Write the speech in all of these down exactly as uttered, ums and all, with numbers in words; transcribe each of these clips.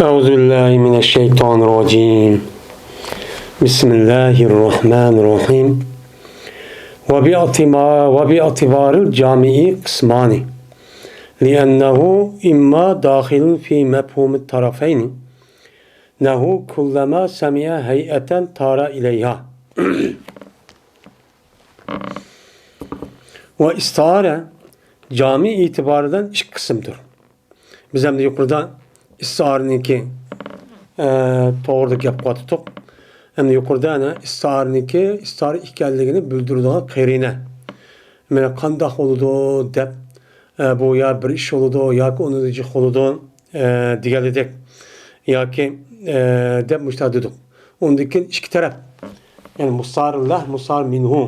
أعوذ بالله من الشيطان الرجيم. بسم الله الرحمن الرحيم. وباعتبار، وباعتبار الجامع قسمان، لأنه إما داخل في مفهوم الطرفين، نحو كلما سمع هيئة طار إليها. ۋە ئىستىئارە جامى ئېتىبارى بىلەن ئىككى قىسىمدۇر. بىز ئەمدى يۇقىرىدا ئىستىئارىنىڭكى، ئە، توغرىدا گەپ قىلىۋاتاتتۇق. ئەمدى يۇقىرىدا ئەنە ئىستىئارىنىڭكى ئىستىئارە ئىكەنلىكىنى بىلدۈرىدىغان قېرىنە. مانا قانداق بولىدۇ دەپ، ئە، بۇ يا بىر ئىش بولىدۇ ياكى ئۇنىڭدىن جىق بولىدۇ، ئە، دېگەنلىدەك. ياكى، ئە، دەپ مۇشۇنداق دېدۇق. ئۇندىن كېيىن ئىككى تەرەپ، يەنى مۇسارىلەھ، مۇسار مىنھۇ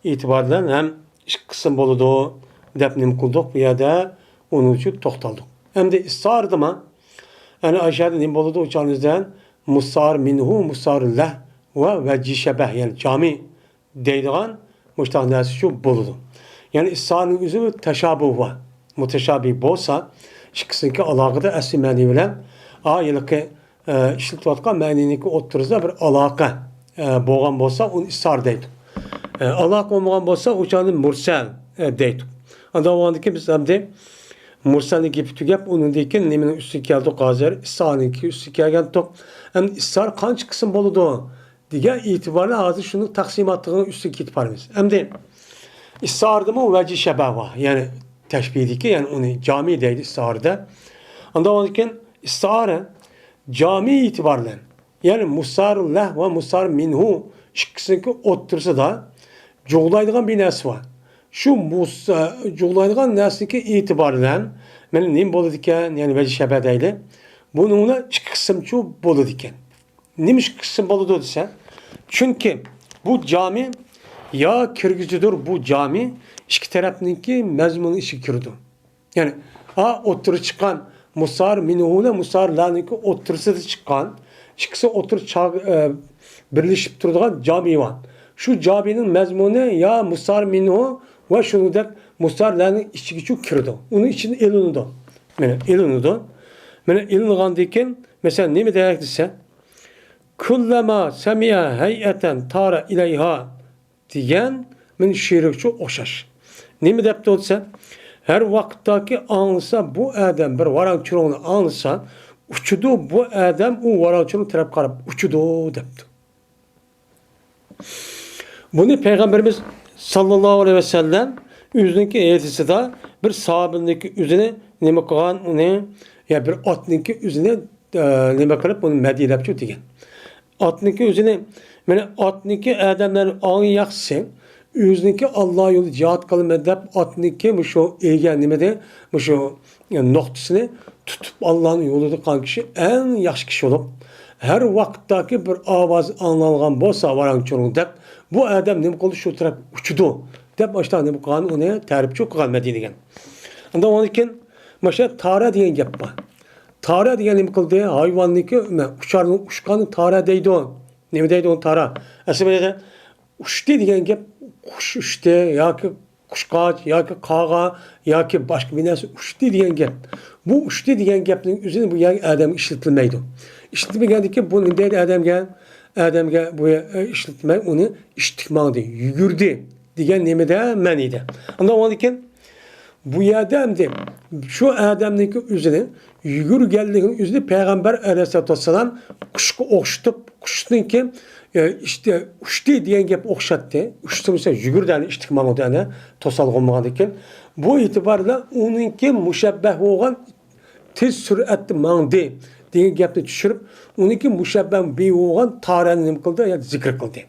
ئېتىبارى بىلەن ھەم ئىككى قىسىم بولىدۇ دەپ نېمە قىلدۇق؟ بۇ يەردە ئۇنىڭ ئۈچۈن توختالدۇق. ئەمدى ئىستىئارىدىما؟ ئەنە ئاشۇ يەردە نېمە بولىدۇ؟ ئۇ چاغنىڭ ئۆزىدە مۇسار مىنھۇ، مۇسارىلەھ ۋە ۋەجھى شەبەھ، يەنى جامى دەيدىغان مۇشتاق نەرسە شۇ بولىدۇ. يەنى ئىستىئارىنىڭ ئۆزى بىر تەشابۇھ بار. مۇتەشابىھ بولسا، ئىككىسىنىڭكى ئالاقىدە ئەسلى مەنى بىلەن، ئا، ھېلىقى ئە، ئىشلىتىۋاتقان مەنىنىڭكى ئوتتۇرىسىدا بىر ئالاقە، ئە، بولغان بولسا، ئۇنى ئىستىئارە دەيدۇ. ئە، ئالاقە بولمىغان بولسا، ئۇ چاغنى مۇرسەل، ئە، دەيدۇ. ئاندىن بولغاندىن كېيىن بىز ئەمدى مۇرسەلنىڭ گېپى تۈگەپ، ئۇنىڭدىن كېيىن نېمىنىڭ ئۈستىگە كەلدۇق ھازىر؟ ئىستىئارىنىڭكى ئۈستىگە كەلگەنتۇق. ئەمدى ئىستىئارە قانچە قىسىم بولىدۇ دېگەن ئېتىبارى بىلەن ھازىر شۇنىڭ تەقسىماتىغا ئۈستىگە كېتىپ بارىمىز. ئەمدى ئىستىئارىدىمۇ ۋەجھى شەبەھ بار، يەنى تەشبىھدىكى، يەنى ئۇنى جامى دەيدۇ ئىستىئارىدە. ئاندىن ئۇنىڭدىن كېيىن ئىستىئارە جامى ئېتىبارى بىلەن، يەنى مۇسارىلەھ ۋە مۇسار مىنھۇ ئىككىسىنىڭكى ئوتتۇرىسىدا جۇغلايدىغان بىر نەرسە بار. شۇ مۇس-، جۇغلايدىغان نەرسىنىڭكى ئېتىبارى بىلەن مانا نېمە بولىدىكەن؟ يەنى ۋەجھى شەبەھ دەيلى. بۇنىڭ بىلەن ئىككى قىسىمچۇ بولىدىكەن. نېمە ئىككى قىسىم بولىدۇ دېسە، چۈنكى بۇ جامى يا كىرگۈزىدۇر، بۇ جامى ئىككى تەرەپنىڭكى مەزمۇنى ئىچىگە كىرىدۇ. يەنى، ئا، ئوتتۇرىغا چىققان مۇسار مىنھۇ بىلەن مۇسار لەنىڭكى ئوتتۇرىسىدا چىققان، ئىككىسى ئوتتۇرا چاغ-، ئە، بىرلىشىپ تۇرىدىغان جامى بار. شۇ جامىنىڭ مەزمۇنى يا مۇسار مىنھۇ ۋە شۇنىڭدەك مۇسار لەنىڭ ئىچىگىچۇ كىرىدۇ. ئۇنىڭ ئىچىدىن ئېلىنىدۇ. مانا ئېلىنىدۇ. مانا ئېلىنغاندىن كېيىن، مەسىلەن، نېمە دېيەك دېسە، كۇللەما سەمىئە ھەيئەتەن تارە ئىلەيھا دېگەن مانا شېئىرغىچۇ ئوخشاش. نېمە دەپتۇ دېسە، ھەر ۋاقىتتاكى ئاڭلىسا بۇ ئادەم بىر ۋاراڭ-چۇرۇڭنى ئاڭلىسا، ئۇچىدۇ بۇ ئادەم ئۇ ۋاراڭ-چۇرۇڭ تەرەپ قاراپ ئۇچىدۇ دەپتۇ. بۇنى پەيغەمبىرىمىز ساللاللاھۇ ئەلەيھى ۋەسەللەم ئۆزىنىڭكى ھەدىسىدا بىر ساھابىنىڭكى ئۆزىنى نېمە قىلغان، ئۇنى، يا بىر ئاتنىڭكى ئۆزىنى، ئە، نېمە قىلىپ، ئۇنى مەدھىيلەپچۇ دېگەن. ئاتنىڭكى ئۆزىنى، مانا ئاتنىڭكى ئادەملەرنىڭ ئەڭ ياخشىسى، ئۆزىنىڭكى ئاللا يولىدا جىھاد قىلىمەن دەپ، ئاتنىڭكى مۇشۇ ئېگەر نېمىدە، مۇشۇ نۇقتىسىنى تۇتۇپ، ئاللانىڭ يولىدا قىلغان كىشى ئەڭ ياخشى كىشى بولۇپ، ھەر ۋاقىتتاكى بىر ئاۋاز ئاڭلانغان بولسا، ۋاراڭ-چۇرۇڭ دەپ، بۇ ئادەم نېمە قىلدى؟ شۇ تەرەپ ئۇچىدۇ دەپ، ئاشۇنداق نېمە قىلغان، ئۇنى تەرىپچۇ قىلغان مەدھىيلىگەن. ئاندىن ئۇنىڭدىن كېيىن مانا شۇ تارە دېگەن گەپ بار. تارە دېگەن نېمە قىلدى؟ ھايۋاننىڭكى، مە-، ئۇچارنىڭ ئۇچقاننى تارە دەيدۇ. نېمە دەيدۇ ئۇنى تارە؟ ئەسلى بۇ يەردە ئۇچتى دېگەن گەپ، قۇش ئۇچتى ياكى قۇشقاچ ياكى قاغا ياكى باشقا بىر نەرسە ئۇچتى دېگەن گەپ. بۇ ئۇچتى دېگەن گەپنىڭ ئۆزىنى بۇ يەرگە ئادەمگە ئىشلىتىلمەيدۇ. ئىشلىتىلمىگەندىن كېيىن بۇ نېمە دەيدۇ ئادەمگە؟ ئادەمگە بۇ، ئە، ئىشلىتمەي، ئۇنى ئىشتىك ماڭدى، يۈگۈردى دېگەن نېمىدە؟ مەنىدە. ئاندىن ئۇنىڭدىن كېيىن بۇ يەردە ئەمدى شۇ ئادەمنىڭكى ئۆزىنى يۈگۈرگەنلىكىنىڭ ئۆزىنى پەيغەمبەر ئەلەيھىسسالاتۇ ۋەسسالام قۇشقا ئوخشىتىپ، قۇشنىڭكى، ئە، ئىشتە ئۇچتى دېگەن گەپ ئوخشاتتى. ئۇچتى بولسا يۈگۈردى، ئەنە ئىشتىك ماڭدى، ئەنە توسالغۇ بولمىغاندىكىن. بۇ ئېتىبار بىلەن ئۇنىڭكى مۇشەببەھ بولغان تېز سۈرئەتتە ماڭدى دېگەن گەپنى چۈشۈرۈپ، ئۇنىڭكى مۇشەببەھ بىھى بولغان تارەنى نېمە قىلدى؟ يا زىكىر قىلدى.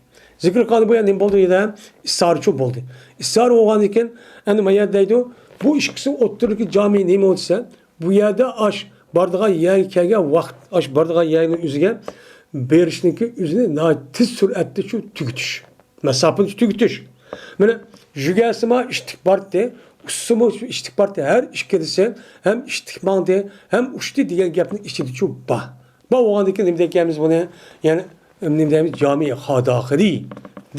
زىكىر قىلغاندا بۇ يەر نېمە بولدى؟ يەنە ئىستىئارىچۇ بولدى. ئىستىئارە بولغاندىن كېيىن، ئەنە ما يەردە دەيدۇ، بۇ ئىككىسىنىڭ ئوتتۇرىدىكى جامى نېمە دېسە، بۇ يەردە ئاش بارىدىغان يەرگە كەلگەن ۋاقىت، ئاش بارىدىغان يەرنىڭ ئۆزىگە بېرىشنىڭكى ئۆزىنى ناھايىتى تېز سۈرئەتتە شۇ تۈگىتىش. مەساپىنى تۈگىتىش. مانا، يۈگەرسىمۇ ئىشتىك بارتى، ئۇچسىمۇ شۇ ئىشتىك بارتى، ھەر ئىككىلىسى ھەم ئىشتىك ماڭدى، ھەم ئۇچتى دېگەن گەپنىڭ ئىچىدىچۇ بار. بار بولغاندىن كېيىن نېمە دەيدىكەنمىز بۇنى؟ يەنى نېمە دەيمىز؟ جامى خاداخىلى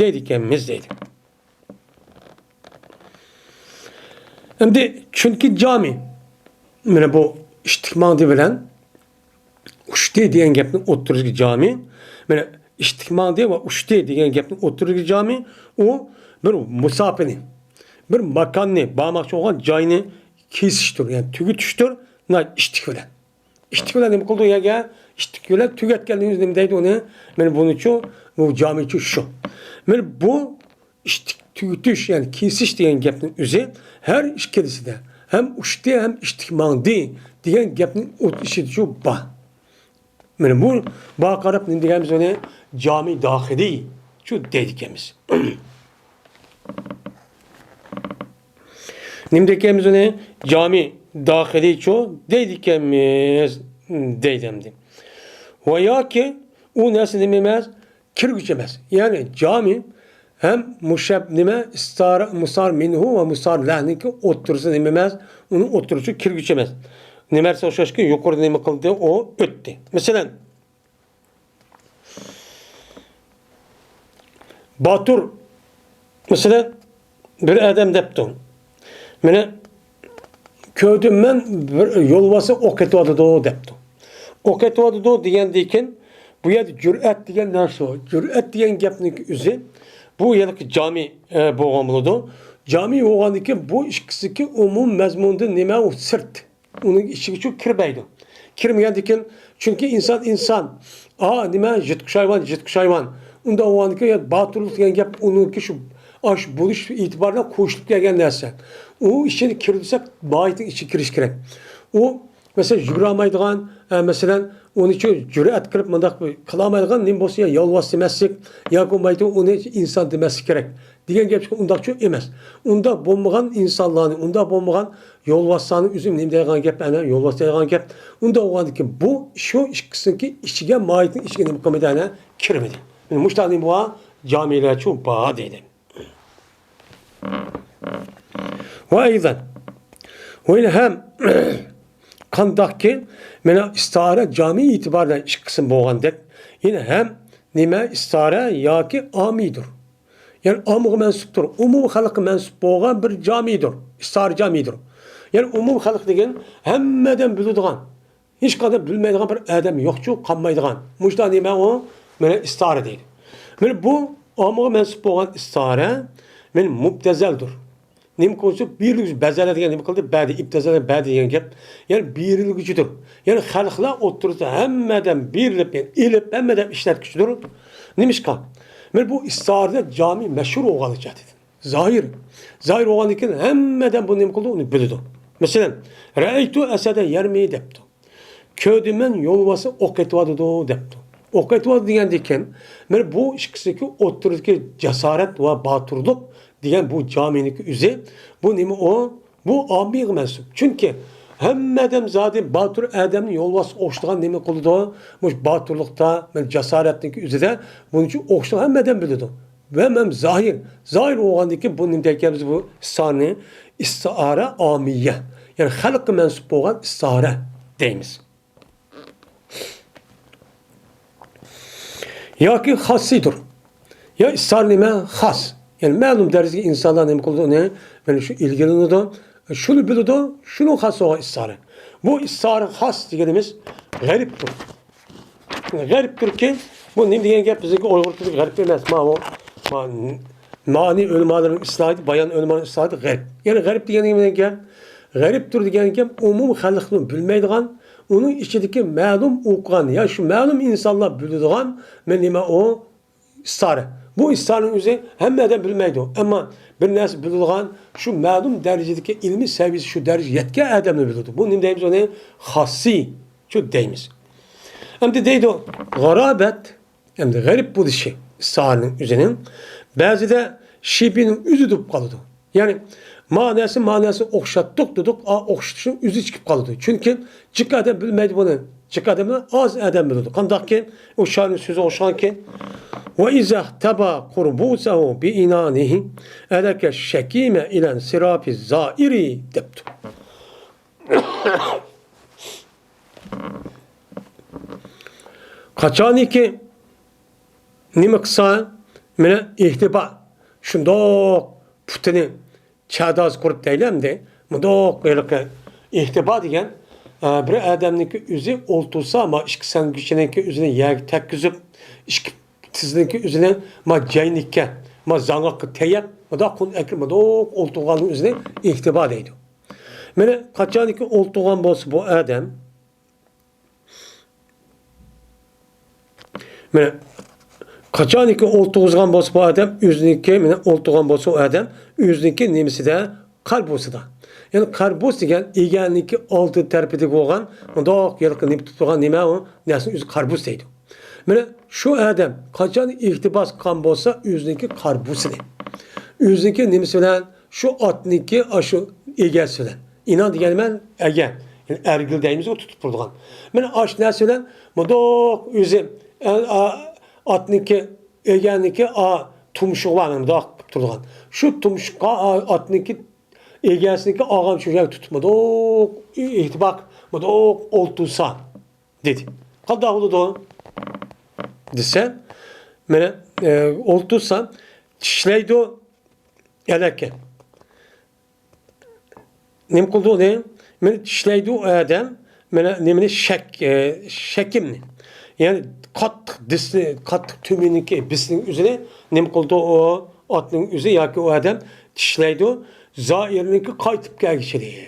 دەيدىكەنمىز دەيدۇ. ئەمدى چۈنكى جامى، مانا بۇ ئىشتىك ماڭدى بىلەن ئۇچتى دېگەن گەپنى ئوتتۇرىسىغا جامى، مانا، ئىشتىك ماڭدى ۋە ئۇچتى دېگەن گەپنى ئوتتۇرىسىغا جامى، ئۇ بىر مۇساپىنى، بىر ماكاننى، بارماقچى بولغان جاينى كېسىشتۇر، يەنى تۈگىتىشتۇر، مانا ئىشتىك بىلەن. ئىشتىك بىلەن نېمە قىلىدۇ يەرگە؟ ئىشتىك بىلەن تۈگەتكەندىن كېيىن نېمە دەيدۇ ئۇنى؟ مانا بۇنىچۇ، بۇ جامىچۇ شۇ. مانا بۇ ئىشتىك تۈگىتىش، يەنى كېسىش دېگەن گەپنىڭ ئۆزى ھەر ئىككىلىسىدە، ھەم ئۇچتى، ھەم ئىشتىك ماڭدى دېگەن گەپنىڭ ئوت ئىچىدىچۇ بار. مانا بۇ، بۇغا قاراپ نېمە دېگەنمىز ئۇنى؟ جامى داخىلىچۇ دەيدىكەنمىز. نېمە دەيدىكەنمىز ئۇنى؟ جامى داخىلىچۇ دەيدىكەنمىز، دەيدۇ ئەمدى. ۋە ياكى ئۇ نەرسە نېمە ئەمەس؟ كىرگۈچى ئەمەس. يەنى جامى ھەم مۇشەب نېمە؟ ئىستارە، مۇسار مىنھۇ ۋە مۇسار لەھنىڭكى ئوتتۇرىسى نېمە ئەمەس؟ ئۇنىڭ ئوتتۇرىسى كىرگۈچى ئەمەس. نېمە دېسە ئوخشاشكى، يۇقىرىدا نېمە قىلدى؟ ئۇ ئۆتتى. مەسىلەن، باتۇر، مەسىلەن، بىر ئادەم دەپتۇ. مانا، كۆردۈم مەن بىر يولۋاسنى ئوق ئېتىۋاتىدۇ دەپتۇ. ئوق ئېتىۋاتىدۇ دېگەندىن كېيىن، بۇ يەردە جۈرئەت دېگەن نەرسە، جۈرئەت دېگەن گەپنىڭ ئۆزى، بۇ ھېلىقى جامى، ئە، بولغان بولىدۇ. جامى بولغاندىن كېيىن، بۇ ئىككىسىدىكى ئومۇم مەزمۇندا نېمە ئۇ؟ سىرت. ئۇنىڭ ئىچىگىچۇ كىرمەيدۇ. كىرمىگەندىن كېيىن، چۈنكى ئىنسان، ئىنسان، ئا، نېمە، يىرتقۇچ ھايۋان، يىرتقۇچ ھايۋان. ئۇنداق بولغاندىكىن، يا، باتۇرلۇق دېگەن گەپ ئۇنىڭكى شۇ، ئاش بولۇش ئېتىبارىدا قوشۇلۇپ كەلگەن نەرسە. ئۇ ئىچىگە كىرىۋالساق، ماھىيىتىنىڭ ئىچىگە كىرىش كېرەك. ئۇ، مەسىلەن، يۈگۈرەلمەيدىغان، ئە، مەسىلەن، ئۇنى شۇ جۈرئەت قىلىپ مۇنداق قىلالمايدىغان نېمە بولسا، يا يولۋاس دېمەسلىك، ياكى بولمايدۇ، ئۇنى ئىنسان دېمەسلىك كېرەك. دېگەن گەپ ئۇنداقچۇ ئەمەس. ئۇنداق بولمىغان ئىنسانلارنى، ئۇنداق بولمىغان يولۋاسلارنى ئۆزى نېمە دەيدىغان گەپ، ئەنە يولۋاس دەيدىغان گەپ. ئۇنداق بولغاندىكىن بۇ شۇ ئىككىسىنىڭكى ئىچىگە، ماھىيىتىنىڭ ئىچىگە نېمە قىلمىدى، ئەنە كىرمىدى. مۇشۇنداق نېمە بار؟ جامىلەرچۇ بار دەيدۇ. ۋە ئەيزەن. ۋە يەنە ھەم قانداقكى، مانا ئىستىئارە جامى ئېتىبارى بىلەن ئىككى قىسىم بولغاندەك، يەنە ھەم نېمە ئىستىئارە ياكى ئامىيدۇر. يەنى ئاممىغا مەنسۇپتۇر، ئومۇمىي خەلققە مەنسۇپ بولغان بىر جامىدۇر، ئىستىئارە جامىدۇر. يەنى ئومۇمىي خەلق دېگەن ھەممە ئادەم بىلىدىغان، ھېچقانداق بىلمەيدىغان بىر ئادەم يوقچۇ، قالمايدىغان. مۇشۇنداق نېمە ئۇ؟ مانا ئىستىئارە دەيدۇ. مانا بۇ ئاممىغا مەنسۇپ بولغان ئىستىئارە، مانا مۇبتەزەلدۇر. نېمە قىلسا، بىرلىك بەزەلە دېگەن نېمە قىلدى؟ بەدى، ئىبتەزەلە بەدى دېگەن گەپ. يەنى بېرىلگۈچىدۇر. يەنى خەلقلەر ئوتتۇرىسىدا ھەممە ئادەم بېرىلىپ، يەنى ئېلىپ، ھەممە ئادەم ئىشلەتكۈچىدۇر. نېمىشقا؟ مانا بۇ ئىستىئارىدە جامى مەشھۇر بولغانلىقى جەھەتتىن. زاھىر. زاھىر بولغاندىن كېيىن ھەممە ئادەم بۇ نېمە قىلىدۇ؟ ئۇنى بىلىدۇ. مەسىلەن، رەئەيتۇ ئەسەدە يەرمى دەپتۇ. كۆردۈم مەن يولۋاسنى ئوق ئېتىۋاتىدۇ دەپتۇ. ئوق ئېتىۋاتىدۇ دېگەندىن كېيىن، مانا بۇ ئىككىسىدىكى ئوتتۇرىدىكى جاسارەت ۋە باتۇرلۇق دېگەن بۇ جامىنىڭكى ئۆزى، بۇ نېمە ئۇ؟ بۇ ئاممىغا مەنسۇپ. چۈنكى ھەممە ئادەم زادى باتۇر ئادەمنى يولۋاسقا ئوخشىتىدىغان نېمە قىلىدۇ؟ مۇشۇ باتۇرلۇقتا، مانا جاسارەتنىڭكى ئۆزىدە بۇنىڭ ئۈچۈن ئوخشىتىدىغان ھەممە ئادەم بىلىدۇ. ۋە مەن زاھىر. زاھىر بولغاندىن كېيىن بۇ نېمە دەيدىكەنمىز؟ بۇ ئىستارنى ئىستىئارە ئامىيە. يەنى خەلققە مەنسۇپ بولغان ئىستىئارە دەيمىز. ياكى خاسسىدۇر. يا ئىستار نېمە؟ خاس. يەنى مەلۇم دەرىجىدىكى ئىنسانلار نېمە قىلىدۇ ئۇنى؟ مانا شۇ ئىلگىرىلىنىدۇ. شۇنى بىلىدۇ، شۇنىڭ خاس بولغان ئىستارى. بۇ ئىستارى خاس دېگىنىمىز غەرىبتۇر. غەرىبتۇركى، بۇ نېمە دېگەن گەپ؟ بىزنىڭكى ئۇيغۇر تىلىدىكى غەرىب ئەمەس. ماۋۇ، ما-، مانى ئۆلىمالىرىنىڭ ئىسلاھاتى، بايان ئۆلىمالىرىنىڭ ئىسلاھاتى غەرىب. يەنى غەرىب دېگەن نېمە دېگەن گەپ؟ غەرىبتۇر دېگەن گەپ ئومۇم خەلقنىڭ بىلمەيدىغان، ئۇنىڭ ئىچىدىكى مەلۇم ئوقۇغان يا شۇ مەلۇم ئىنسانلار بىلىدىغان، مەن نېمە ئۇ ئىستارە. بۇ ئىستارىنىڭ ئۆزى ھەممە ئادەم بىلمەيدۇ. ئەمما بىر نەرسە بىلىدىغان، شۇ مەلۇم دەرىجىدىكى ئىلمىي سەۋىيەسى شۇ دەرىجىگە يەتكەن ئادەمنى بىلىدۇ. بۇ نېمە دەيمىز ئۇنى؟ خاسسى شۇ دەيمىز. ئەمدى دەيدۇ، غارابەت، ئەمدى غەرىب بولۇشى ئىستارىنىڭ ئۆزىنىڭ بەزىدە شىبىنىڭ ئۆزى بولۇپ قالىدۇ. يەنى، ماناسى، ماناسى ئوخشاتتۇق دېدۇق، ئا، ئوخشىتىشنىڭ ئۆزى چىقىپ قالىدۇ. چۈنكى جىق ئادەم بىلمەيدۇ بۇنى. جىق ئادەملەر ئاز ئادەم بىلىدۇ. قانداقكى؟ ئۇ شائىرنىڭ سۆزى ئوخشىغانكى، ۋە ئىزا ئىختەبا قۇربۇسەھۇ بىئىنانىھى ئەلەكە شەكىمە ئىلەن سىرافى زائىرى دەپتۇ. قاچانكى نېمە قىلسا، مانا ئىھتىبا شۇنداق پۇتىنى چادازا قۇرۇپ دەيلى ئەمدى. مۇنداق ھېلىقى ئىھتىبا دېگەن، ئە، بىر ئادەمنىڭكى ئۆزى ئولتۇرسا، ما ئىككى سەڭگۈچىنىڭكى ئۆزىنى يەرگە تەگكۈزۈپ، ئىككى تىزنىڭكى ئۆزىنى ما جاينىككە، ما زاڭاققا تەيەپ، مۇنداق قولنى ئەكىرىپ، مۇنداق ئولتۇرغاننىڭ ئۆزىنى ئىھتىبا دەيدۇ. مانا قاچانكى ئولتۇرغان بولسا بۇ ئادەم، مانا قاچانكى ئولتۇرغۇزغان بولسا بۇ ئادەم ئۆزىنىڭكى، مانا ئولتۇرغان بولسا ئۇ ئادەم ئۆزىنىڭكى نېمىسىدە، قەربۇسىدا. يەنى قەربۇس دېگەن ئىگەنىڭكى ئالدى تەرىپىدىكى بولغان مۇنداق يىلقى نېمە تۇتۇپ تۇرغان نېمە ئۇ نەرسىنى ئۆزى قەربۇس دەيدۇ. مانا شۇ ئادەم قاچان ئىقتىباس قىلغان بولسا ئۆزىنىڭكى قەربۇسىنى، ئۆزىنىڭكى نېمىسى بىلەن، شۇ ئاتنىڭكى ئاشۇ ئىگەسى بىلەن. ئىنان دېگەن مەن ئەگە، يەنى ئەرگىل دەيمىز، ئۇ تۇتۇپ تۇرىدىغان. مانا ئاشۇ نەرسە بىلەن مۇنداق ئۆزى، ئە، ئا، ئاتنىڭكى، ئىگەنىڭكى، ئا، تۇمشۇقى بار، مۇنداق قىلىپ تۇرىدىغان. شۇ تۇمشۇققا، ئا، ئاتنىڭكى ئىگەسىنىڭكى ئالغان شۇ يەرگە تۇتۇپ مۇنداق ئىتتىپاق، مۇنداق ئولتۇرسا دېدى. قانداق بولىدۇ دېسە، مانا، ئە، ئولتۇرسا چىشلەيدۇ، ئەلەككە. نېمە قىلدى ئۇنى؟ مانا چىشلەيدۇ ئادەم، مانا نېمىنى؟ شەك-، ئە، شەكىمنى. يەنى قاتتىق دىسنى، قاتتىق تۈمىنىڭكى بىسنىڭ ئۆزىنى نېمە قىلدى ئۇ ئاتنىڭ ئۆزى ياكى ئۇ ئادەم؟ چىشلەيدۇ. زائىرنىڭكى قايتىپ كەلگۈچىلىكى.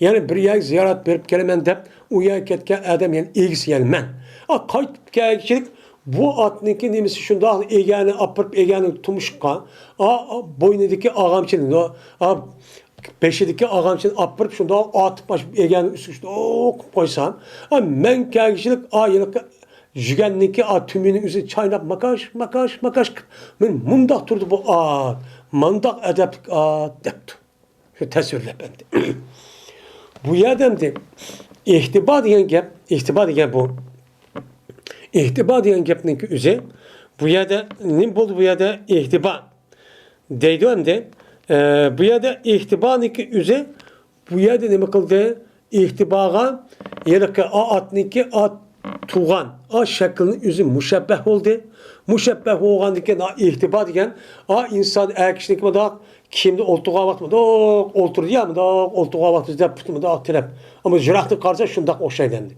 يەنى بىر يەرگە زىيارەت بېرىپ كېلىمەن دەپ ئۇ يەرگە كەتكەن ئادەم يەنى ئىگىسى يەنى مەن. ئا، قايتىپ كەلگۈچىلىك بۇ ئاتنىڭكى نېمىسى شۇنداق ئىگەنى ئاپىرىپ ئىگەنى تۇمشۇققا، ئا، ئا، بوينىدىكى ئاغامچىنى، ئا، بېشىدىكى ئاغامچىنى ئاپىرىپ شۇنداق ئاتىپ ئاشۇ ئىگەنى ئۈستىگە شۇنداق قويسام، ئا، مەن كەلگۈچىلىك ئا يىلقى يۈگەننىڭكى ئا تۈمىنى ئۆزى چايناپ ماكاش، ماكاش، ماكاش قىلىپ، مەن مۇنداق تۇردى بۇ ئات، مۇنداق ئەدەپلىك ئات دەپتۇ. شۇ تەسۋىرلەپ ئەمدى. بۇ يەردە ئەمدى ئىھتىبا دېگەن گەپ، ئىھتىبا دېگەن بۇ. ئىھتىبا دېگەن گەپنىڭكى ئۆزى، بۇ يەردە نېمە بولدى بۇ يەردە؟ ئىھتىبا دەيدۇ ئەمدى. ئە، بۇ يەردە ئىھتىبانىڭكى ئۆزى، بۇ يەردە نېمە قىلدى؟ ئىھتىباغا ھېلىقى ئا ئاتنىڭكى ئا تۇغان ئا شەكلىنىڭ ئۆزى مۇشەببەھ بولدى. مۇشەببەھ بولغاندىن كېيىن ئا ئىھتىبا دېگەن ئا ئىنسان ئەر كىشىنىڭكى مۇنداق كىيىمدە ئولتۇرغان ۋاقتى مۇنداق ئولتۇرىدۇ يا، مۇنداق ئولتۇرغان ۋاقتى دەپ پۇتىنى مۇنداق تىرەپ. ئەمما يىراقتىن قارىسا شۇنداق ئوخشايدۇ ئەمدى.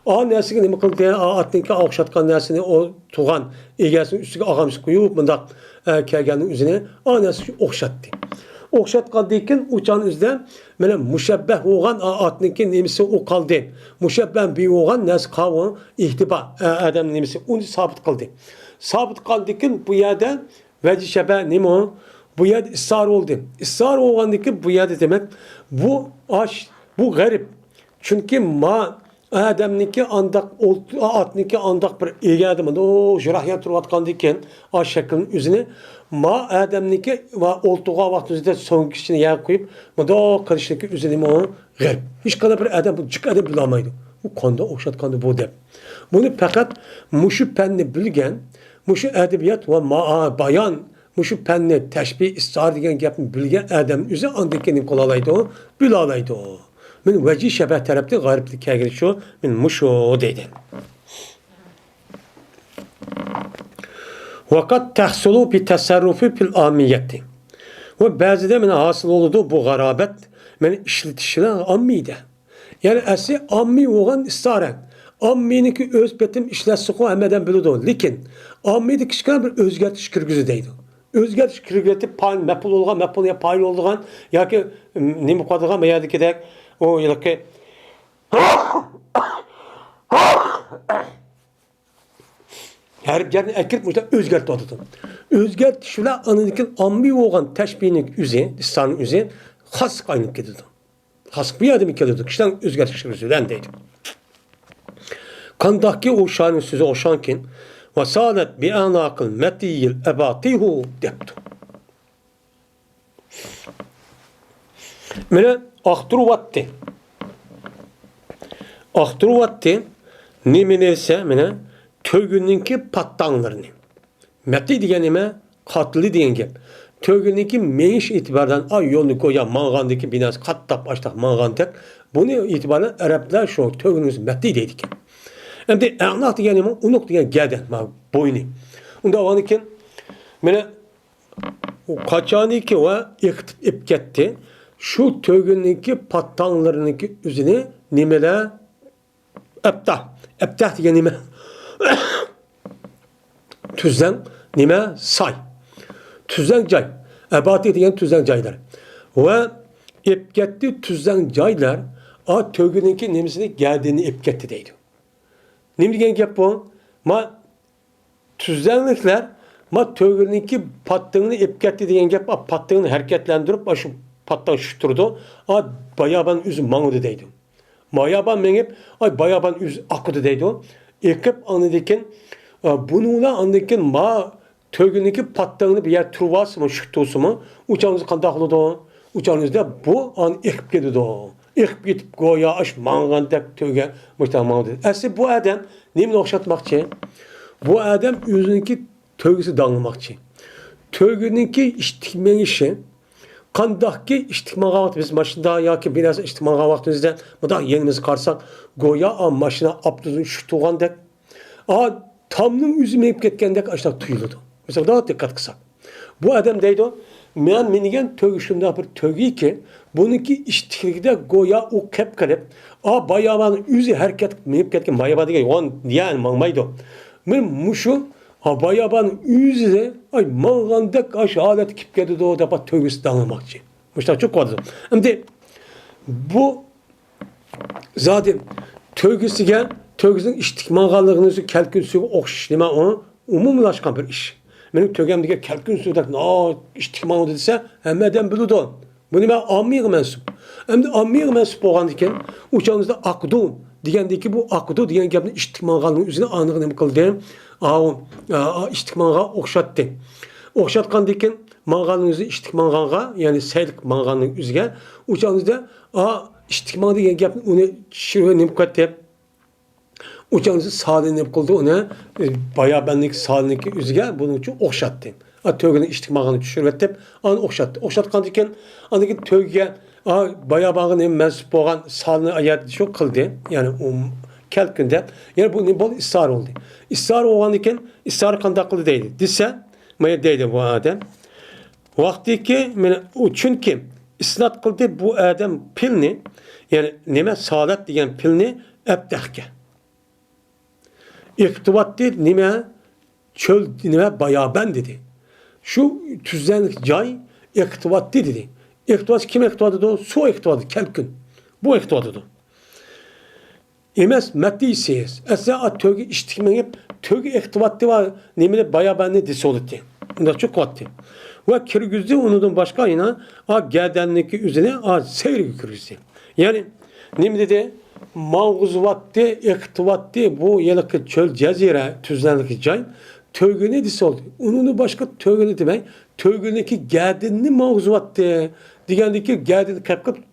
ئا نەرسىگە نېمە قىلدى؟ ئا ئاتنىڭكى ئوخشاتقان نەرسىنى ئۇ تۇغان ئىگەسىنىڭ ئۈستىگە ئاغامچە قويۇپ مۇنداق، ئە، كەلگەننىڭ ئۆزىنى ئا نەرسىگە ئوخشاتتى. ئوخشاتقاندىن كېيىن ئۇ چاغنىڭ ئۆزىدە مانا مۇشەببەھ بولغان ئا ئاتنىڭكى نېمىسى ئۇ قالدى. مۇشەببەھ بى بولغان نەرسە قاۋۇ ئىھتىبا، ئە، ئادەم نېمىسى ئۇنى سابىت قىلدى. سابىت قىلغاندىن كېيىن بۇ يەردە ۋەجى شەبە نېمە ئۇ؟ بۇ يەردە ئىسسار بولدى. ئىسسار بولغاندىن كېيىن بۇ يەردە دېمەك، بۇ ئاش، بۇ غەرىب. چۈنكى ما ئادەمنىڭكى ئانداق ئولت-، ئاتنىڭكى ئانداق بىر ئېگەردە مۇنداق يىراق يەر تۇرۇۋاتقاندىن كېيىن، ئا شەكىلنىڭ ئۆزىنى ما ئادەمنىڭكى ۋە ئولتۇرغان ۋاقتىمىزدا سۆڭىكىنى يەرگە قويۇپ، مۇنداق قىلىشنىڭكى ئۆزى نېمە ئۇ؟ غەرىب. ھېچقانداق بىر ئادەم بۇ جىق ئادەم بىلەلمەيدۇ. بۇ قانداق ئوخشاتقاندۇ بۇ دەپ. بۇنى پەقەت مۇشۇ پەننى بىلگەن، مۇشۇ ئەدەبىيات ۋە ما-، بايان، مۇشۇ پەننى تەشبىھ، ئىستىئارە دېگەن گەپنى بىلگەن ئادەم ئۆزى ئاندىن كېيىن نېمە قىلالايدۇ؟ بىلالايدۇ. مەن ۋەجىھ شەبەھ تەرەپتە غەرىبلىك كەلگىنى شۇ، مەن مۇشۇ دەيدۇ. ۋەقەد تەھسۇلۇ بى تەسەررۇفى پىل ئاممىيەتى. ۋە بەزىدە مانا ھاسىل بولىدۇ بۇ غارابەت، مانا ئىشلىتىشلەر ئاممىيدە. يەنى ئەسلى ئاممىي بولغان ئىستارە. ئاممىينىڭكى ئۆز پېتىم ئىشلەتسىخۇ ھەممە ئادەم بىلىدۇ. لېكىن ئاممىيدا كىچىككىنە بىر ئۆزگەرتىش كىرگۈزدى دەيدۇ. ئۆزگەرتىش كىرگۈزۈپ پائىل مەپئۇل بولغان، مەپئۇل يا پائىل بولىدىغان ياكى، م، نېمە قىلىدىغان بۇ يەردىكىدەك ئۇ ھېلىقى ھەرپ يەرنى ئەكىرىپ مۇشۇنداق ئۆزگەرتىۋاتىدۇ. ئۆزگەرتىش بىلەن ئاندىن كېيىن ئاممىي بولغان تەشبىھنىڭ ئۆزى، ئىستارنىڭ ئۆزى خاسلىققا ئايلىنىپ كېتىدۇ. خاسلىق بۇ يەردىمۇ كېلىدۇ، كىشىلەرنىڭ ئۆزگەرتىش بىلەن دەيدۇ. قانداقكى ئۇ شائىرنىڭ سۆزى ئوخشىغانكىن، ۋەسالەت بىئەناقىل مەتىيىل ئەباتىھۇ دەپتۇ. مانا ئاختۇرۇۋاتتى. ئاختۇرۇۋاتتى. نېمىنى دېسە، مانا تۆگىنىڭكى پاتتاڭلىرىنى. مەتى دېگەن نېمە؟ قاتىلى دېگەن گەپ. تۆگىنىڭكى مېڭىش ئېتىبارىدىن، ئا، يولنى گويا ماڭغاندىكى بىناسى قاتتاق ئاشتاق ماڭغاندەك. بۇنى ئېتىبارەن ئەرەبلەر شۇ تۆگىنىڭ ئۆزى مەتى دەيدىكەن. ئەمدى ئەناق دېگەن نېمە؟ ئۇنۇق دېگەن گەدە، ما، بوينى. ئۇنداق بولغاندىكىن، مانا ئۇ قاچانكى ۋە ئېقىتىپ ئېپ كەتتى. شۇ تۆگىنىڭكى پاتتاڭلىرىنىڭكى ئۆزىنى نېمىلەر ئەبتاھ. ئەبتاھ دېگەن نېمە؟ تۈزلەڭ نېمە؟ ساي. تۈزلەڭ جاي. ئەباتى دېگەن تۈزلەڭ جايلار. ۋە ئېپ كەتتى تۈزلەڭ جايلار، ئا، تۆگىنىڭكى نېمىسىنى، گەدىنىنى ئېپ كەتتى دەيدۇ. نېمە دېگەن گەپ بۇ؟ ما تۈزلەڭلىكلەر، ما تۆگىنىڭكى پاتتىڭىنى ئېپ كەتتى دېگەن گەپ، ئا، پاتتىڭنى ھەرىكەتلەندۈرۈپ، ئا، شۇ پاتتىڭ شۇتتۇرىدۇ. ئا، بايابان ئۆزى ماڭدى دەيدۇ. بايابان مېڭىپ، ئاي، بايابان ئۆزى ئاقىدۇ دەيدۇ. ئېقىپ، ئاندىن كېيىن، ئا، بۇنىڭلا ئاندىن كېيىن ما تۆگىنىڭكى پاتتىڭىنى بىر يەر تۇرۇۋالسىمۇ، شۇتتۇرسىمۇ، ئۇ چاغنىڭىزدا قانداق بولىدۇ؟ ئۇ چاغنىڭىزدا بۇ ئان ئېقىپ كېتىدۇ. ئېقىپ كېتىپ، گويا ئاش ماڭغاندەك تۆگە مۇشتاق ماڭدى. ئەسلى بۇ ئادەم نېمىنى ئوخشاتماقچى؟ بۇ ئادەم ئۆزىنىڭكى تۆگىسى داڭلىماقچى. تۆگىنىڭكى ئىتتىك مېڭىشى، قانداقكى ئىتتىك ماڭغان ۋاقىت، بىز ماشىنىدا ياكى بىر نەرسە ئىتتىك ماڭغان ۋاقتىمىزدا مۇنداق يېنىمىزغا قارىساق، گويا ئا ماشىنا ئاپتوبۇسنى چۈشۈپ تۇرغاندەك، ئا تامنىڭ ئۆزى مېڭىپ كەتكەندەك ئاشۇنداق تۇيۇلىدۇ. مىسال، مۇنداق دىققەت قىلساق. بۇ ئادەم دەيدۇ، مەن مىنگەن تۆگە شۇنداق بىر تۆگىكى، بۇنىڭكى ئىتتىكلىكىدە گويا ئۇ قېپ قېلىپ، ئا بايابان ئۆزى ھەرىكەت قىلىپ مېڭىپ كەتكەن، بايابان دېگەن يوغان، يەنى ماڭمايدۇ. مەن مۇشۇ، ئا بايابان ئۆزى، ئاي، ماڭغاندەك ئاشۇ ھالەتكە كېلىپ كېتىدۇ دەپ تۆگىسى داڭلىماقچى. مۇشۇنداق چۈشىنىۋاتىدۇ. ئەمدى بۇ زادى تۆگىسىگە، تۆگىسىنىڭ ئىتتىك ماڭغانلىقىنى كەلكۈن سۈيىگە ئوخشاش نېمە ئۇ؟ ئومۇملاشقان بىر ئىش. مېنىڭ تۆگەم دېگەن كەلكۈن سۈيىدەك ناھايىتى ئىتتىك ماڭىدۇ دېسە، ھەممە ئادەم بىلىدۇ. بۇ نېمە؟ ئاممىغا مەنسۇپ. ئەمدى ئاممىغا مەنسۇپ بولغاندىكىن، ئۇ چاغىمىزدا ئاقىدۇ دېگەندىكى بۇ ئاقىدۇ دېگەن گەپنى ئىتتىك ماڭغاننىڭ ئۆزىنى ئانىغا نېمە قىلدى؟ ئاۋۇ، ئا، ئا، ئىتتىك ماڭغانغا ئوخشاتتى. ئوخشاتقاندىكىن، ماڭغاننىڭ ئۆزى ئىتتىك ماڭغانغا، يەنى سەيلىك ماڭغاننىڭ ئۆزىگە، ئۇ چاغىمىزدا، ئا، ئىتتىك ماڭدى دېگەن گەپنى ئۇنى چۈشۈرۈپ نېمە قىلاتتى؟ ئۇ چاغدا سالىنى نېمە قىلدى ئۇنى، ئى، باياباننىڭكى سالىنىڭكى ئۆزىگە بۇنىڭ ئۈچۈن ئوخشاتتى. ئا، تۆگىنى ئىتتىك ماڭغاننى چۈشۈرۈۋەتتى، ئانى ئوخشاتتى. ئوخشاتقاندىن كېيىن، ئاندىن كېيىن تۆگىگە، ئا، بايابانغا نېمە مەنسۇپ بولغان سالىنى ئايەت شۇ قىلدى. يەنى ئۇ كەلكۈندە. يەنى بۇ نېمە بولدى؟ ئىسسارە بولدى. ئىسسارە بولغاندىن كېيىن، ئىسسارە قانداق قىلدى دەيدۇ؟ دېسە، مانا دەيدۇ بۇ ئادەم. ۋاقتىكى، مانا ئۇ، چۈنكى ئىسناد قىلدى بۇ ئادەم پېئىلنى، يەنى نېمە، سالەت دېگەن پېئىلنى ئەبتەھكە. ئېقىتىۋاتتى نېمە؟ چۆل نېمە؟ بايابان دېدى. شۇ تۈزلەڭلىك جاي ئېقىتىۋاتتى دېدى. ئېقىتىۋاتسا كىم ئېقىتىۋاتىدۇ؟ سۇ ئېقىتىۋاتىدۇ، كەلكۈن. بۇ ئېقىتىۋاتىدۇ. ئەمەس، مەتنى سېيىز. ئەسلى ئا تۆگە ئىتتىك مېڭىپ، تۆگە ئېقىتىۋاتتى ۋە نېمىنى، باياباننى دېسە بولاتتى. ئۇنداقچە قىلاتتى. ۋە كىرگۈزدى ئۇنىڭدىن باشقا يەنە ئا گەدەننىڭكى ئۆزىنى ئا سەيرگە كىرگۈزدى. يەنى نېمە دېدى؟ ماڭغۇزۇۋاتتى، ئېقىتىۋاتتى. بۇ ھېلىقى چۆل جەزىرە، تۈزلەڭلىك جاي. تۆگىنى دېسە بولدى. ئۇنىڭدىن باشقا تۆگىنى دېمەي، تۆگىنىڭكى گەدىنىنى ماڭغۇزۇۋاتتى. دېگەندىكى گەدىنى قېپ قېلىپ،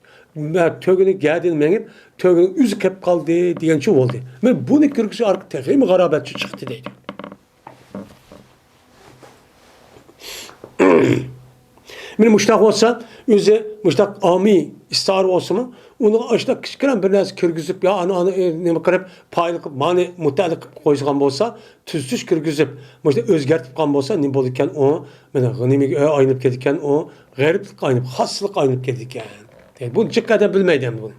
مە-، تۆگىنى گەدىنى مېڭىپ، تۆگىنىڭ ئۆزى قېپ قالدى دېگەنچە بولدى. مەن بۇنى كىرگۈزۈش ئارقىلىق تېخىمۇ غارابەتچى چىقتى دەيدۇ. مانا مۇشتاق بولسا، ئۆزى مۇشتاق ئاممىي ئىستىئارە بولسىمۇ، ئۇنىڭغا ئاشۇنداق كىچىككىنە بىر نەرسە كىرگۈزۈپ، يا ئانا، ئانا، ئى، نېمە قىلىپ، پايىل قىلىپ، مانى مۇتەئەللىق قىلىپ قويغان بولسا، تۈزىتىش كىرگۈزۈپ، مۇشۇنى ئۆزگەرتىپ قالغان بولسا، نېمە بولىدىكەن ئۇ؟ مانا نېمىگە ئايلىنىپ كېتىدىكەن ئۇ؟ غەرىبلىككە ئايلىنىپ، خاسلىققا ئايلىنىپ كېتىدىكەن. بۇنى جىق ئادەم بىلمەيدۇ ئەمدى بۇنى.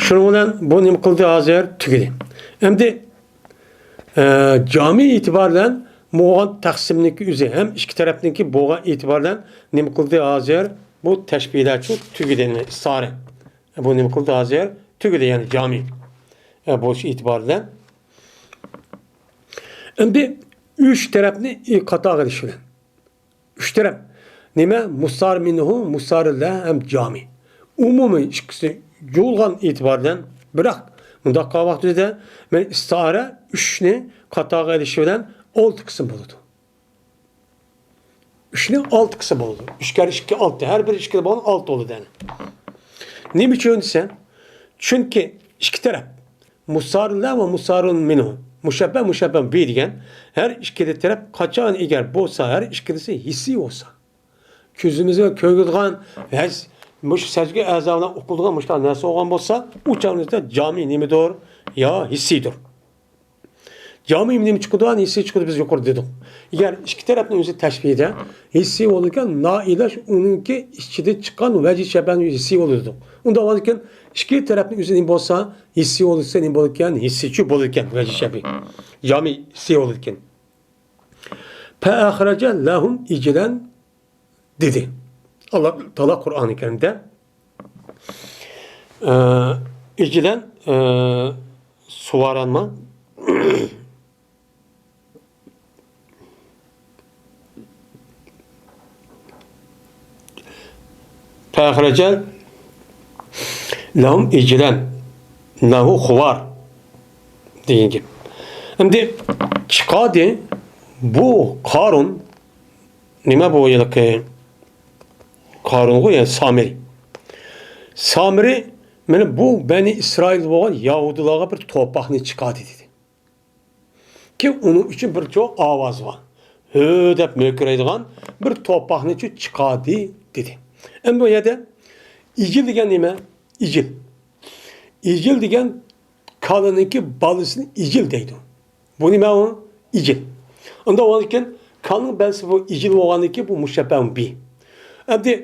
شۇنىڭ بىلەن بۇ نېمە قىلدى ھازىر؟ تۈگىدى. ئەمدى، ئە، جامى ئېتىبار بىلەن بولغان تەقسىمنىڭكى ئۆزى ھەم ئىككى تەرەپنىڭكى بولغان ئېتىبار بىلەن نېمە قىلدى ھازىر؟ بۇ تەشبىھلەرچۇ تۈگىدى، ئىستىئارە. بۇ نېمە قىلدى ھازىر؟ تۈگىدى، يەنى جامى، ئە، بولۇش ئېتىبارى بىلەن. ئەمدى ئۈچ تەرەپنى قاتارغا ئېلىش بىلەن. ئۈچ تەرەپ. نېمە؟ مۇستار مىنھۇ، مۇستار لە ھەم جامى. ئومۇمىي ئىككىسى جۇغۇلغان ئېتىبار بىلەن، بىراق مۇنداق قىلغان ۋاقتىمىزدا مەن ئىستىئارە ئۈچنى قاتارغا ئېلىشى بىلەن ئالتە قىسىم بولىدۇ. ئۈچنى ئالتە قىسىم بولىدۇ. ئۈچ كەرە ئىككى، ئالتە. ھەر بىر ئىككىدە بولغان ئالتە بولىدۇ يەنى. نېمە ئۈچۈن دېسە، چۈنكى ئىككى تەرەپ مۇسارىلە ۋە مۇسارىل مىنھۇ، مۇشەببە، مۇشەببە بى دېگەن ھەر ئىككىلا تەرەپ قاچان ئەگەر بولسا، ھەر ئىككىلىسى ھېسسىي بولسا، كۆزىمىز بىلەن كۆرۈلىدىغان ھەس-، مۇشۇ سەزگۈ ئەزا بىلەن ئۇقۇلىدىغان مۇشۇنداق نەرسە بولغان بولسا، ئۇ چاغدا جامى نېمىدۇر؟ يا ھېسسىيدۇر. جامى نېمە چىقىدۇ؟ ھېسسىي چىقىدۇ، بىز يۇقىرىدا دېدۇق. ئەگەر ئىككى تەرەپنىڭ ئۆزى تەشبىھىدە ھېسسىي بولىدىكەن، نائىلاج ئۇنىڭكى ئىچىدىن چىققان ۋەجھى شەبەھنى ھېسسىي بولىدۇ دېدۇق. ئۇنداق بولىدىكەن، ئىككى تەرەپنىڭ ئۆزى نېمە بولسا، ھېسسىي بولىدىكەن، نېمە بولىدىكەن؟ ھېسسىيچۇ بولىدىكەن، ۋەجھى شەبىھ. جامى ھېسسىي بولىدىكەن. فَأَخْرَجَ لَهُمْ عِجْلًا دېدى. ئاللا تائالا قۇرئانى كەرىمدە، ئە، ئىجلەن، ئە، سۇۋارانما؟ فَأَخْرَجَ لَهُمْ عِجْلًا لَهُ خُوَارٌ دېگەن گەپ. ئەمدى چىقاردى بۇ قارۇن، نېمە بۇ ھېلىقى قارۇنغۇ، يەنى سامىرى. سامىرى، مانا بۇ بەنى ئىسرائىل بولغان يەھۇدىيلارغا بىر توپاقنى چىقاردى دېدى. كى ئۇنىڭ ئۈچۈن بىر چوڭ ئاۋاز بار. ھۆ دەپ مۆكۈرەيدىغان بىر توپاقنى چىقاردى دېدى. ئەمدى بۇ يەردە ئىجىل دېگەن نېمە؟ ئىجىل. ئىجىل دېگەن كالىنىڭكى بالىسىنى ئىجىل دەيدۇ. بۇ نېمە ئۇ؟ ئىجىل. ئۇنداق بولغاندىكىن، كالىنىڭ بالىسى بۇ ئىجىل بولغاندىكىن، بۇ مۇشەببەھۇن بى. ئەمدى،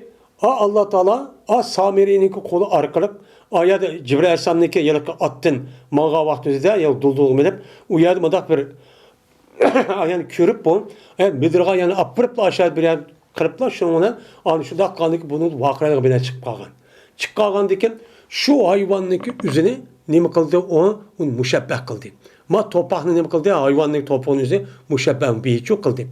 ئا، ئاللا تائالا، ئا، سامىرىنىڭكى قولى ئارقىلىق، ئا يەردە جىبرىئىل ئەلەيھىسسالامنىڭكى ھېلىقى ئاتتىن ماڭغان ۋاقتىمىزدا، يا دۇلدۇلغا مىنىپ، ئۇ يەردە مۇنداق بىر، يەنى كۆرۈپ بۇ، يەنى مىدىرغا يەنى ئاپىرىپلا ئاشۇ بىر يەر قىلىپلا، شۇنىڭ بىلەن ئانا شۇنداق قىلغاندىكىن بۇنىڭ ۋارقىرايدىغان بىر نەرسە چىقىپ قالغان. چىقىپ قالغاندىكىن شۇ ھايۋاننىڭكى ئۆزىنى نېمە قىلدى؟ ئۇ، ئۇنى مۇشەببەھ قىلدى. ما توپاقنى نېمە قىلدى؟ ھايۋاننىڭ توپىقىنى ئۆزى مۇشەببەھ بىھىچۇ قىلدى.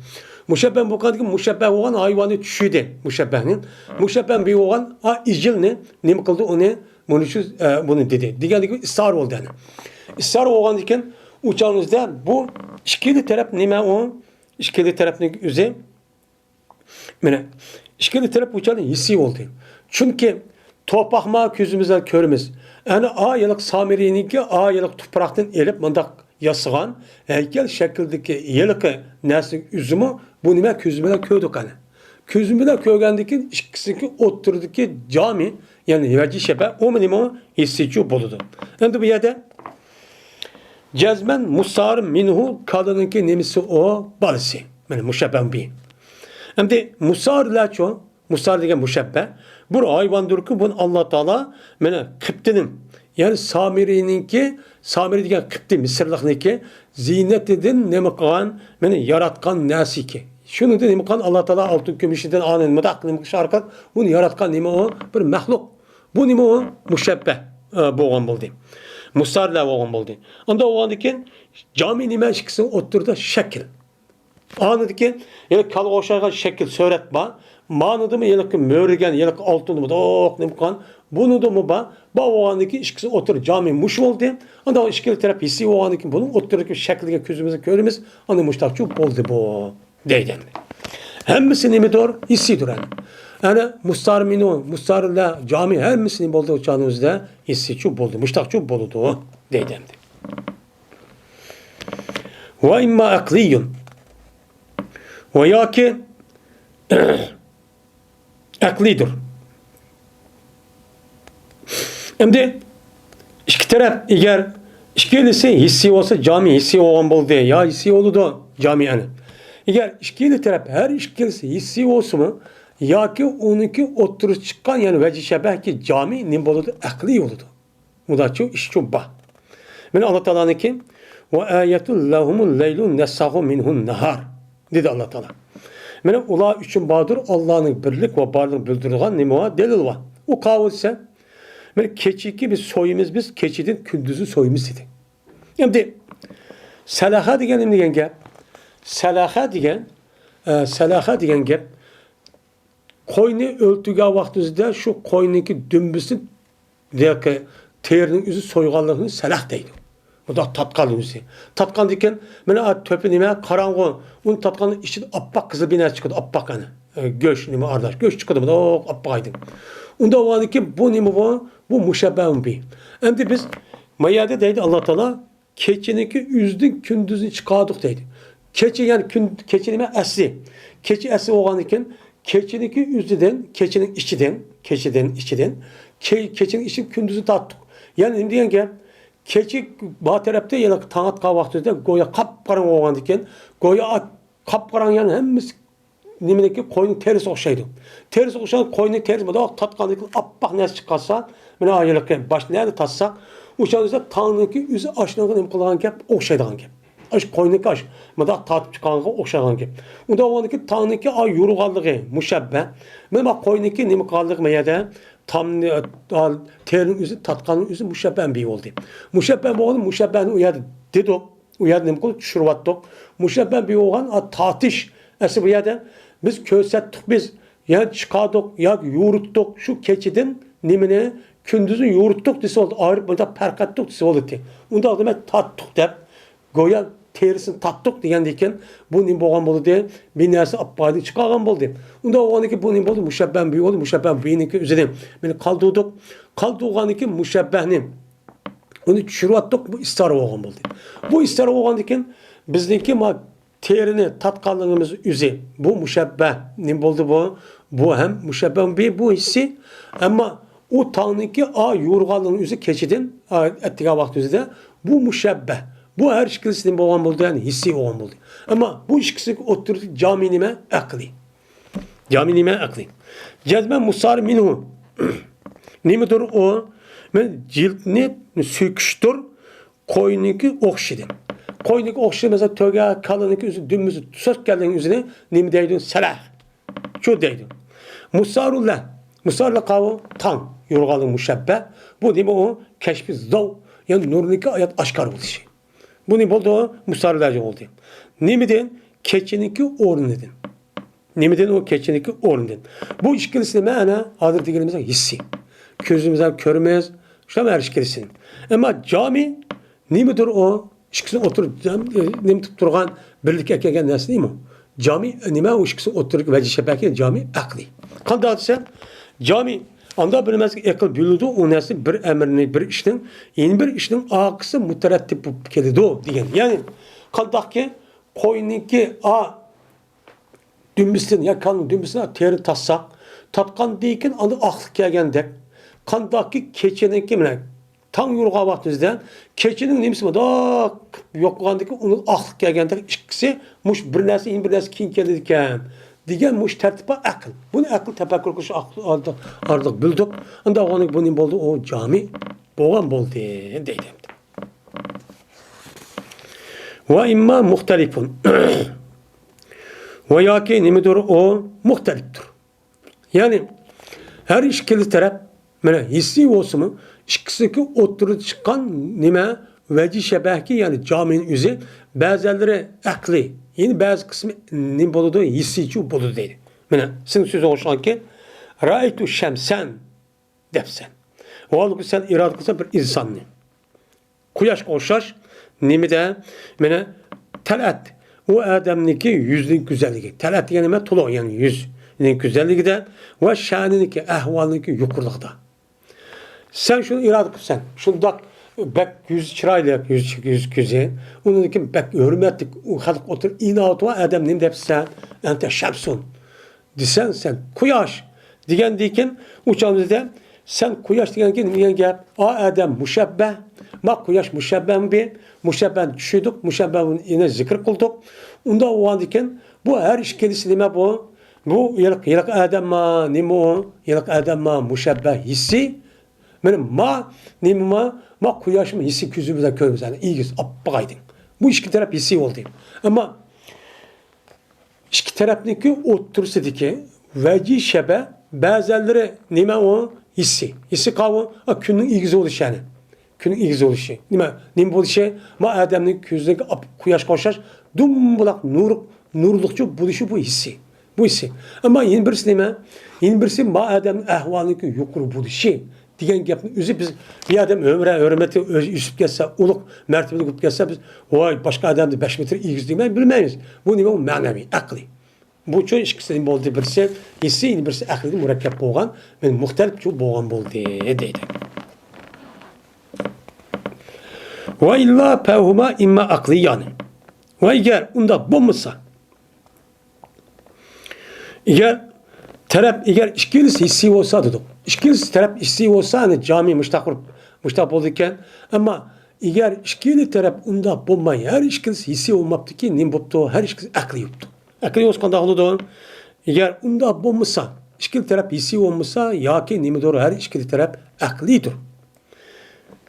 مۇشەببەھ بولغاندىكىن مۇشەببەھ بولغان ھايۋاننى چۈشۈردى، مۇشەببەھنى. مۇشەببەھ بىھ بولغان ئا ئىجىلنى نېمە قىلدى؟ ئۇنى، بۇنى شۇ، ئە، بۇنى دېدى. دېگەندىكىن ئىسرار بولدى ئەنە. ئىسرار بولغاندىكىن ئۇ چاغىمىزدا بۇ ئىككىلا تەرەپ نېمە ئۇ؟ ئىككىلا تەرەپنىڭ ئۆزى مانا، ئىككىلا تەرەپ بۇ چاغدا ھېسسىي بولدى. چۈنكى توپاقما كۆزىمىز بىلەن كۆرىمىز. ئەنە ئا ھېلىقى سامىرىنىڭكى ئا ھېلىقى تۇپراقتىن ئېلىپ مۇنداق ياسىغان ھەيكەل شەكلىدىكى ھېلىقى نەرسىنىڭ ئۆزىمۇ بۇ نېمە كۆزىمىز بىلەن كۆردۇق ئەنە. كۆزىمىز بىلەن كۆرگەندىكىن ئىككىسىنىڭكى ئوتتۇرىدىكى جامى، يەنى ۋەجھى شەبەھ، ئۇمۇ نېمە ئۇ؟ ھېسسىيچۇ بولىدۇ. ئەمدى بۇ يەردە جەزمەن مۇسارى مىنھۇ كالىنىڭكى نېمىسى ئۇ؟ بالىسى. مانا مۇشەببەھ بى. ئەمدى مۇسارىلەرچۇ؟ مۇسارى دېگەن مۇشەببەھ. بىر ھايۋاندۇركى، بۇنى ئاللا تائالا مانا قىپتىنىڭ، يەنى سامىرىنىڭكى، سامىرى دېگەن قىپتى مىسىرلىقنىڭكى زىينىتىدىن نېمە قىلغان؟ مانا ياراتقان نەرسىكى. شۇنىڭدىن نېمە قىلغان؟ ئاللا تائالا ئالتۇن كۈمۈشىدىن ئانى مۇنداق نېمە قىلىش ئارقىلىق بۇنى ياراتقان نېمە ئۇ؟ بىر مەخلۇق. بۇ نېمە ئۇ؟ مۇشەببەھ، ئە، بولغان بولدى. مۇسارىلەر بولغان بولدى. ئۇنداق بولغاندىكىن جامى نېمە؟ ئىككىسىنىڭ ئوتتۇرىدا شەكىل. ئانىدىكى ھېلىقى كالىغا ئوخشايدىغان شەكىل، سۈرەت بار. مانىدىمۇ ھېلىقى مۆرىگەن، ھېلىقى ئالتۇن مۇنداق نېمە قىلغان. بۇنىدىمۇ بار. بار بولغاندىكىن ئىككىسى ئوتتۇرا جامى مۇشۇ بولدى. ئاندىن ئىككىلا تەرەپ ھېسسىي بولغاندىكىن بۇنىڭ ئوتتۇرىدىكى شەكلىگە كۆزىمىزگە كۆرىمىز. ئاندىن مۇشتاقچۇ بولدى بۇ. دەيدۇ ئەمدى. ھەممىسى نېمىدۇر؟ ھېسسىيدۇر ئەنە. ئەنە مۇستارى مىنۇ، مۇستارىلەر، جامى ھەممىسى نېمە بولدى؟ ئۇ چاغنىڭ ئۆزىدە ھېسسىيچۇ بولدى، مۇشتاقچۇ بولىدۇ دەيدۇ ئەمدى. ۋە ئىمما ئەقلىيۇن. ۋە ياكى ئەقلىيدۇر. ئەمدى ئىككى تەرەپ ئەگەر ئىككىلىسى ھېسسىي بولسا، جامى ھېسسىي بولغان بولدى. يا ھېسسىي بولىدۇ، جامى ئەنە. ئەگەر ئىككىلا تەرەپ ھەر ئىككىلىسى ھېسسىي بولسىمۇ، ياكى ئۇنىڭكى ئوتتۇرىسى چىققان، يەنى ۋەجھى شەبەھكى جامى نېمە بولىدۇ؟ ئەقلىي بولىدۇ. ئۇنداقچۇ ئىشچۇ بار. مانا ئاللا تائالانىڭكى، ۋە ئايەتۇن لەھۇمۇل لەيلۇ نەسسەخۇ مىنھۇن نەھار، دېدى ئاللا تائالا. مانا ئۇلار ئۈچۈن باردۇر ئاللانىڭ بىرلىك ۋە بارلىقىنى بىلدۈرىدىغان نېمە بار؟ دەلىل بار. ئۇ قاۋۇل دېسە، مانا كېچىكى بىز سويىمىز، بىز كېچىدىن كۈندۈزنى سويىمىز دېدى. ئەمدى سەلەخە دېگەن نېمە دېگەن گەپ؟ سەلەخە دېگەن، ئە، سەلەخە دېگەن گەپ، قوينى ئۆلتۈرگەن ۋاقتىمىزدا شۇ قوينىڭكى دۈمبىسىنى، دېگەن تېرىنىڭ ئۆزى سويغانلىقىنى سەلەخ دەيدۇ. بۇنداق تارتقان ئۆزى. تارتقاندىكىن، مانا، ئا، تۆپى نېمە؟ قاراڭغۇ. ئۇنى تارتقاندا ئىچىدە ئاپئاق قىزىل بىر نەرسە چىقىدۇ، ئاپئاق ئەنە. ئە، گۆش نېمە ئارىلاش. گۆش چىقىدۇ، مۇنداق ئاپئاق ئايدىڭ. ئۇنداق بولغاندىكىن بۇ نېمە بۇ؟ بۇ مۇشەببەھۇن بى. ئەمدى بىز ما يەردە دەيدۇ ئاللا تائالا، كېچىنىڭكى ئۆزىدىن كۈندۈزنى چىقاردۇق دەيدۇ. كېچە، يەنى كۈن، كېچە نېمە؟ ئەسلى. كېچە ئەسلى بولغاندىكىن، كېچىنىڭكى ئۆزىدىن، كېچىنىڭ ئىچىدىن، كېچىدىن، ئىچىدىن، كې-، كېچىنىڭ ئىچىدىن كۈندۈزنى تارتتۇق. يەنى نېمە دېگەن گەپ؟ كېچە بار تەرەپتە يەنە تاڭ ئاتقان ۋاقتىدا گويا قاپقاراڭغۇ بولغاندىكىن، گويا قاپقاراڭ يەنى ھەممىسى نېمىنىڭكى، قوينىڭ تېرىسىغا ئوخشايدۇ. تېرىسىغا ئوخشىغان قوينىڭ تېرىسى مۇنداق تارتقاندىكىن ئاپئاق نەرسە چىقارسا، مانا ھېلىقى باش نەدە تارتساق، ئوشۇ تاڭنىڭكى ئۆزى ئاشۇنىڭغا نېمە قىلىدىغان گەپ، ئوخشايدىغان گەپ. ئاشۇ قوينىڭكى ئاشۇ مۇنداق تارتىپ چىققانغا ئوخشايدىغان گەپ. ئۇنداق بولغاندىكىن تاڭنىڭكى ئا يورۇغانلىقى مۇشەببە. مانا قوينىڭكى نېمە قىلغانلىقى ما يەردە تامنى، تېرىنىڭ ئۆزى تارتقاننىڭ ئۆزى مۇشەببە بىر بولدى. مۇشەببە بولغان، مۇشەببەنى ئۇ يەردە دېدۇق. ئۇ يەردە نېمە قىلدۇق؟ چۈشۈرۈۋەتتۇق. مۇشەببە بىر بولغان، ئا، تارتىش. ئەسلى بۇ يەردە بىز كۆرسەتتۇق، بىز يا چىقاردۇق، ياكى يورۇتتۇق. شۇ كېچىدىن نېمىنى، كۈندۈزنى يورۇتتۇق دېسە بولدى، ئايرىپ مۇنداق پەرق ئەتتۇق دېسە بولىدۇ. ئۇنداق دېمەي، تارتتۇق دەپ، گويا تېرىسىنى تارتتۇق دېگەندىكىن، بۇ نېمە بولغان بولدى؟ بىر نەرسە ئاپپايدىن چىقارغان بولدى. ئۇنداق بولغاندىكىن بۇ نېمە بولدى؟ مۇشەببە بىر بولدى. مۇشەببە بىرنىڭكى ئۆزىنى مانا قالدۇردۇق. قالدۇرغاندىكىن مۇشەببەنى، ئۇنى چۈشۈرۈۋەتتۇق، بۇ ئىستارە بولغان بولدى. بۇ ئىستارە بولغاندىكىن بىزنىڭكى ما تېرىنى تارتقانلىقىمىز ئۆزى، بۇ مۇشەببە نېمە بولدى بۇ؟ بۇ ھەم مۇشەببە بىر، بۇ ھېسسىي. ئەمما ئۇ تاڭنىڭكى ئا يورۇغانلىقىنىڭ ئۆزى كېچىدىن، ئا، ئەتىگەن ۋاقتى ئۆزىدە بۇ مۇشەببە. بۇ ھەر ئىككىلىسى نېمە بولغان بولدى؟ يەنى ھېسسىي بولغان بولدى. ئەمما بۇ ئىككىسىنىڭ ئوتتۇرىسى جامى نېمە؟ ئەقلىي. جامى نېمە؟ ئەقلىي. جەزمەن مۇسارى مىنھۇ. نېمىدۇر ئۇ؟ مەن جىلدنى سۆكۈشتۇر، قوينىڭكى ئوخشىدى. قوينىڭكى ئوخشىدى، مەسىلەن، تۆگە، كالىنىڭكى ئۆزى دۈمبىسى سۆككەنلىكىنىڭ ئۆزىنى نېمە دەيدۇ؟ سەلەھ. شۇ دەيدۇ. مۇسارۇ لە. مۇسارۇ لە قاۋۇ، تاڭ يورۇغانلىق مۇشەببە. بۇ نېمە ئۇ؟ كەشپى زاۋ، يەنى نۇرنىڭكى ئايات ئاشكارا بولۇشى. بۇ نېمە بولدى؟ مۇسارۇ لە بولدى. نېمىدىن؟ كېچىنىڭكى ئورنىدىن. نېمىدىن؟ ئۇ كېچىنىڭكى ئورنىدىن. بۇ ئىككىلىسى نېمە؟ ئەنە ھازىر دېگىنىمىز ھېسسىي. كۆزىمىز بىلەن كۆرىمىز. شۇ ھەر ئىككىلىسى. ئەمما جامى نېمىدۇر ئۇ؟ ئىككىسىنى ئوتتۇرىدا، ئە، نېمە تۇتۇپ تۇرغان، بىرلىككە ئەكەلگەن نەرسە نېمە؟ جامى نېمە؟ ئۇ ئىككىسىنى ئوتتۇرىدىكى ۋەجىھ شەبەھكى جامى ئەقلىي. قانداق دېسە، جامى ئاندا بىر نەرسىگە ئەقىل بۆلىدۇ، ئۇ نەرسە بىر ئەمرنى، بىر ئىشنىڭ، يەنە بىر ئىشنىڭ ئارقىسى مۇتەرەتتىپ بولۇپ كېلىدۇ دېگەن. يەنى قانداقكى قوينىڭكى ئا دۈمبىسىدىن يا كالىنىڭ دۈمبىسىدىن تېرىنى تارتساق، تارتقاندىن كېيىن ئاندىن ئاقلىق كەلگەندەك، قانداقكى كېچىنىڭكى بىلەن تاڭ يورۇغان ۋاقتىمىزدا كېچىنىڭ نېمىسى مۇنداق يوقىغاندىكىن ئۇنىڭ ئاقلىق كەلگەندەك ئىككىسى مۇش بىر نەرسە يەنە بىر نەرسە كېيىن كېلىدىكەن دېگەن مۇش تەرتىپ بار ئەقىل. بۇنى ئەقىل تەپەككۇر قىلىش ئارقىلىق بىلدۇق. ئۇنداق بولغاندىكىن بۇ نېمە بولدى؟ ئۇ جامى بولغان بولدى دەيدۇ. ۋە ئىمما مۇختەلىپۇن. ۋە ياكى نېمىدۇر ئۇ مۇختەلىپتۇر. يەنى ھەر ئىككىلا تەرەپ، مانا ھېسسىي بولسىمۇ، ئىككىسىنىڭكى ئوتتۇرىدا چىققان نېمە ۋەجىھ شەبەھكى، يەنى جامىنىڭ ئۆزى بەزەنلىرى ئەقلىي، يەنى بەزى قىسمى نېمە بولىدۇ؟ ھېسسىيچۇ بولىدۇ دەيدۇ. مانا سېنىڭ سۆزۈڭگە ئوخشىغانكى، رەئەيتۇ شەمسەن دەپسەن. ۋاھالبۇكى سەن ئىرادە قىلساڭ بىر ئىنساننى. قۇياشقا ئوخشاش نېمىدە؟ مانا تەلئەت. ئۇ ئادەمنىڭكى يۈزىنىڭ گۈزەللىكى. تەلئەت دېگەن نېمە؟ تولۇق، يەنى يۈزىنىڭ گۈزەللىكىدە ۋە شەنىنىڭكى، ئەھۋالىنىڭكى يۇقىرىلىقىدا. سەن شۇنى ئىرادە قىلىپسەن. شۇنداق بەك يۈزى چىرايلىق، يۈز، يۈز كۆزى. ئۇنىڭدىن كېيىن بەك ھۆرمەتلىك، ئۇ خەلق ئوتتۇرىدا ئىناۋىتى بار ئادەم نېمە دەپسەن؟ ئەنتە شەمسۇن. دېسەڭ سەن قۇياش دېگەندىكىن، ئۇ چاغدا سەن قۇياش دېگەنكى نېمە دېگەن گەپ؟ ئا ئادەم مۇشەببە، ما قۇياش مۇشەببەمۇ بىر، مۇشەببەنى چۈشۈردۇق، مۇشەببەنى يەنە زىكىر قىلدۇق. ئۇنداق بولغاندىكىن، بۇ ھەر ئىككىلىسى نېمە بۇ؟ بۇ ھېلىقى، ھېلىقى ئادەمما، نېمە ئۇ؟ ھېلىقى ئادەمما مۇشەببە ھېسسىي. مانا ما، نېمىما، ما قۇياشمۇ ھېسسىي كۆزىمىز بىلەن كۆرىمىز، ئەنە ئېگىز، ئاپئاق ئايدىڭ. بۇ ئىككى تەرەپ ھېسسىي بولدى. ئەمما ئىككى تەرەپنىڭكى ئوتتۇرىسىدىكى ۋەجىھ شەبە بەزەنلىرى نېمە ئۇ؟ ھېسسىي. ھېسسىي قاۋۇ، ئا، كۈننىڭ ئېگىز بولۇشى يەنى. كۈننىڭ ئېگىز بولۇشى. نېمە؟ نېمە بولۇشى؟ ما ئادەمنىڭ كۆزىدىكى ئاپ-، قۇياشقا ئوخشاش دۇمبىلاق نۇر، نۇرلۇقچە بولۇشى بۇ ھېسسىي. بۇ ھېسسىي. ئەمما يەنە بىرسى نېمە؟ يەنە بىرسى ما ئادەمنىڭ ئەھۋالىنىڭكى يۇقىرى بولۇشى. دېگەن گەپنىڭ ئۆزى بىز بىر ئادەم ئۆمرە ھۆرمىتى ئۆزى ئۆسۈپ كەتسە، ئۇلۇغ مەرتىبىلىك بولۇپ كەتسە، بىز ۋاي باشقا ئادەمدىن بەش مېتىر ئېگىز دېمەي بىلمەيمىز. بۇ نېمە؟ ئۇ مەنىۋى، ئەقلىي. بۇ ئۈچۈن ئىككىسى نېمە بولدى؟ بىرسى ھېسسىي، بىرسى ئەقلىيدىن مۇرەككەپ بولغان، مەن مۇختەلىپچۇ بولغان بولدى دەيدۇ. ۋە ئىللا فەھۇما ئىمما ئەقلىيانى. ۋە ئەگەر ئۇنداق بولمىسا، ئەگەر تەرەپ، ئەگەر ئىككىلىسى ھېسسىي بولسا دېدۇق. ئىككىلىسى تەرەپ ھېسسىي بولسا، يەنى جامى مۇشتاق بولۇپ، مۇشتاق بولىدىكەن. ئەمما ئەگەر ئىككىلا تەرەپ ئۇنداق بولماي، ھەر ئىككىلىسى ھېسسىي بولماپتىكى، نېمە بوپتۇ؟ ھەر ئىككىلىسى ئەقلىي بوپتۇ. ئەقلىي بولسا قانداق بولىدۇ؟ ئەگەر ئۇنداق بولمىسا، ئىككىلا تەرەپ ھېسسىي بولمىسا ياكى نېمىدۇر، ھەر ئىككىلا تەرەپ ئەقلىيدۇر.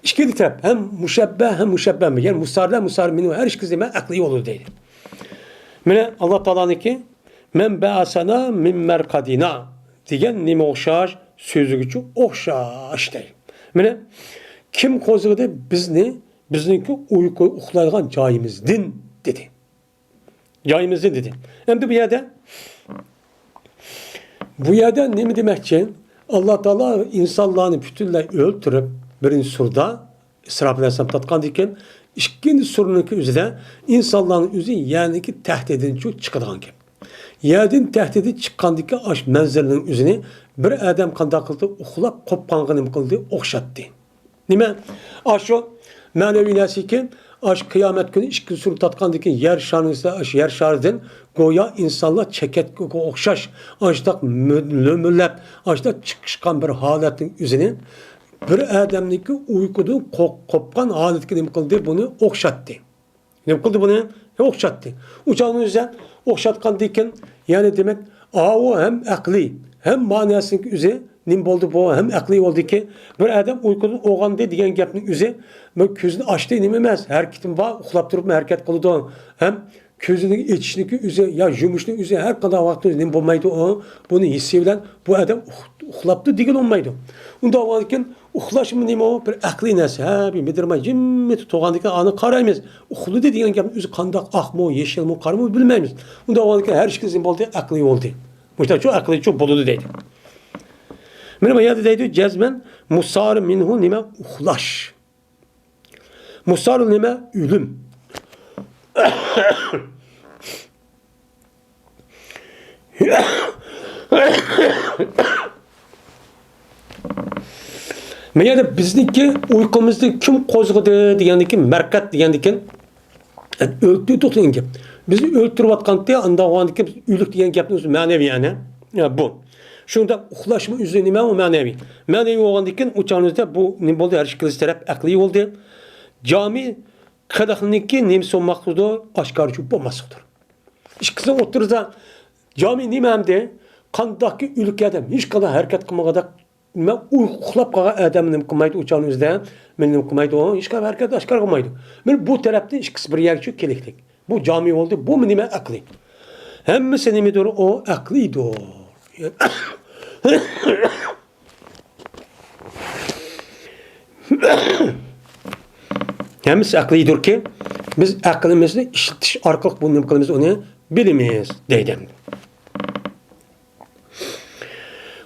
ئىككىلا تەرەپ ھەم مۇشەببە ھەم مۇشەببە، يەنى مۇسارىلە، مۇسارىلە مىنھۇ، ھەر ئىككىلىسى نېمە؟ ئەقلىي بولىدۇ دەيدۇ. مانا ئاللا تائالانىڭكى «مەن بەئەسەنا مىن مەرقەدىنا» دېگەن نېمە ئوخشاش؟ سۆزىگىچۇ ئوخشاش دەيدۇ. مانا، كىم قوزغىدى بىزنى، بىزنىڭكى ئۇيقۇ، ئۇخلايدىغان جايىمىزدىن دېدى. جايىمىزدىن دېدى. ئەمدى بۇ يەردە، بۇ يەردە نېمە دېمەكچى؟ ئاللا تائالا ئىنسانلارنى پۈتۈنلەي ئۆلتۈرۈپ، بىرىنچى سۇرىدا ئىسراپىل ئەلەيھىسسالام تارتقاندىن كېيىن، ئىككىنچى سۇرىنىڭكى ئۆزىدە ئىنسانلارنىڭ ئۆزى يەرنىڭكى تەھتىدىن چىقىدىغان گەپ. يەردىن تەھتىدىن چىققاندىكى ئاش مەنزىرىنىڭ ئۆزىنى بىر ئادەم قانداق قىلدى؟ ئۇخلاپ قوپقانغا نېمە قىلدى؟ ئوخشاتتى. نېمە؟ ئاشۇ مەنىۋى نەرسىكى، ئاشۇ قىيامەت كۈنى ئىككىنچى سۇرنى تارتقاندىن كېيىن يەر شارىنىڭ ئۈستىدە، ئاشۇ يەر شارىدىن گويا ئىنسانلار چەكەتكە ئوخشاش، ئاشۇنداق مۆ-، لۆمۈرلەپ، ئاشۇنداق چىقىشقان بىر ھالەتنىڭ ئۆزىنى بىر ئادەمنىڭكى ئۇيقۇدىن قو-، قوپقان ھالىتىگە نېمە قىلدى؟ بۇنى ئوخشاتتى. نېمە قىلدى بۇنى؟ ئوخشاتتى. ئۇ چاغنىڭ ئۆزىدە ئوخشاتقاندىن كېيىن، يەنى دېمەك، ئاۋۇ ھەم ئەقلىي، ھەم مەنىسىنىڭ ئۆزى نېمە بولدى بۇ؟ ھەم ئەقلىي بولدىكى، بىر ئادەم ئۇيقۇدىن ئويغاندى دېگەن گەپنىڭ ئۆزى، بۇ كۆزىنى ئاچتى نېمە ئەمەس، ھەرىكىتىمۇ بار، ئۇخلاپ تۇرۇپمۇ ھەرىكەت قىلىدۇ. ھەم كۆزىنى ئېچىشنىڭكى ئۆزى يا يۇمۇشنىڭ ئۆزى ھەر قانداق ۋاقىتتا ئۆزى نېمە بولمايدۇ ئۇ. بۇنى ھېسسىي بىلەن بۇ ئادەم ئۇخ-، ئۇخلاپتۇ دېگىلى بولمايدۇ. ئۇنداق بولغاندىكىن ئۇخلاشمۇ نېمە ئۇ؟ بىر ئەقلىي نەرسە. ھە، بىر مىدىرماي جىممىدە تۇرغاندىكىن ئانى قارايمىز. ئۇخلىدى دېگەن گەپنىڭ ئۆزى قانداق، ئاقمۇ، يېشىلمۇ، قارىمۇ بىلمەيمىز. ئۇنداق بولغاندىكىن ھەر ئىككىلىسى نېمە بولدى؟ ئەقلىي بولدى. مۇشۇنداقچۇ ئەقلىيچۇ بولىدۇ دەيدۇ. مانا بۇ يەردە دەيدۇ، جەزمەن مۇسارى مىنھۇ نېمە؟ ئۇخلاش. مۇسارى نېمە؟ ئۆلۈم. مەن يەنە بىزنىڭكى ئۇيقۇمىزنى كىم قوزغىدى دېگەندىكىن، مەرقەت دېگەندىكىن، ئۆلتۈردۇق دېگەن گەپ. بىزنى ئۆلتۈرۈۋاتقانتى، ئانداق بولغاندىكىن بىز ئۆلۈك دېگەن گەپنىڭ ئۆزى مەنىۋى يەنى. يا، بۇ. شۇنداق ئۇخلاشمۇ ئۆزى نېمە ئۇ؟ مەنىۋى. مەنىۋى بولغاندىكىن ئۇ چاغنىڭ ئۆزىدە بۇ نېمە بولدى؟ ھەر ئىككىلىسى تەرەپ ئەقلىي بولدى. جامى قىلىقنىڭكى نېمىسى بولماسلىقىدۇر؟ ئاشكارىچۇ بولماسلىقىدۇر. ئىككىسىنىڭ ئوتتۇرىسىدا جامى نېمە ئەمدى؟ قانداقكى ئۆلۈك ئادەم، ھېچقانداق ھەرىكەت قىلمىغاندەك، نېمە، ئۇخلاپ قالغان ئادەمنى نېمە قىلمايدۇ، ئۇ چاغنىڭ ئۆزىدە مېنى نېمە قىلمايدۇ، ئۇ ھېچقانداق ھەرىكەت ئاشكارا قىلمايدۇ. مانا بۇ تەرەپتىن ئىككىسى بىر يەرگىچۇ كېلىكلىك. بۇ جامى بولدى، بۇمۇ نېمە؟ ئەقلىي. ھەممىسى نېمىدۇر؟ ئۇ ئەقلىيدۇر. ھەممىسى ئەقلىيدۇركى، بىز ئەقلىمىزنى ئىشلىتىش ئارقىلىق بۇ نېمە قىلىمىز، ئۇنى بىلىمىز دەيدۇ.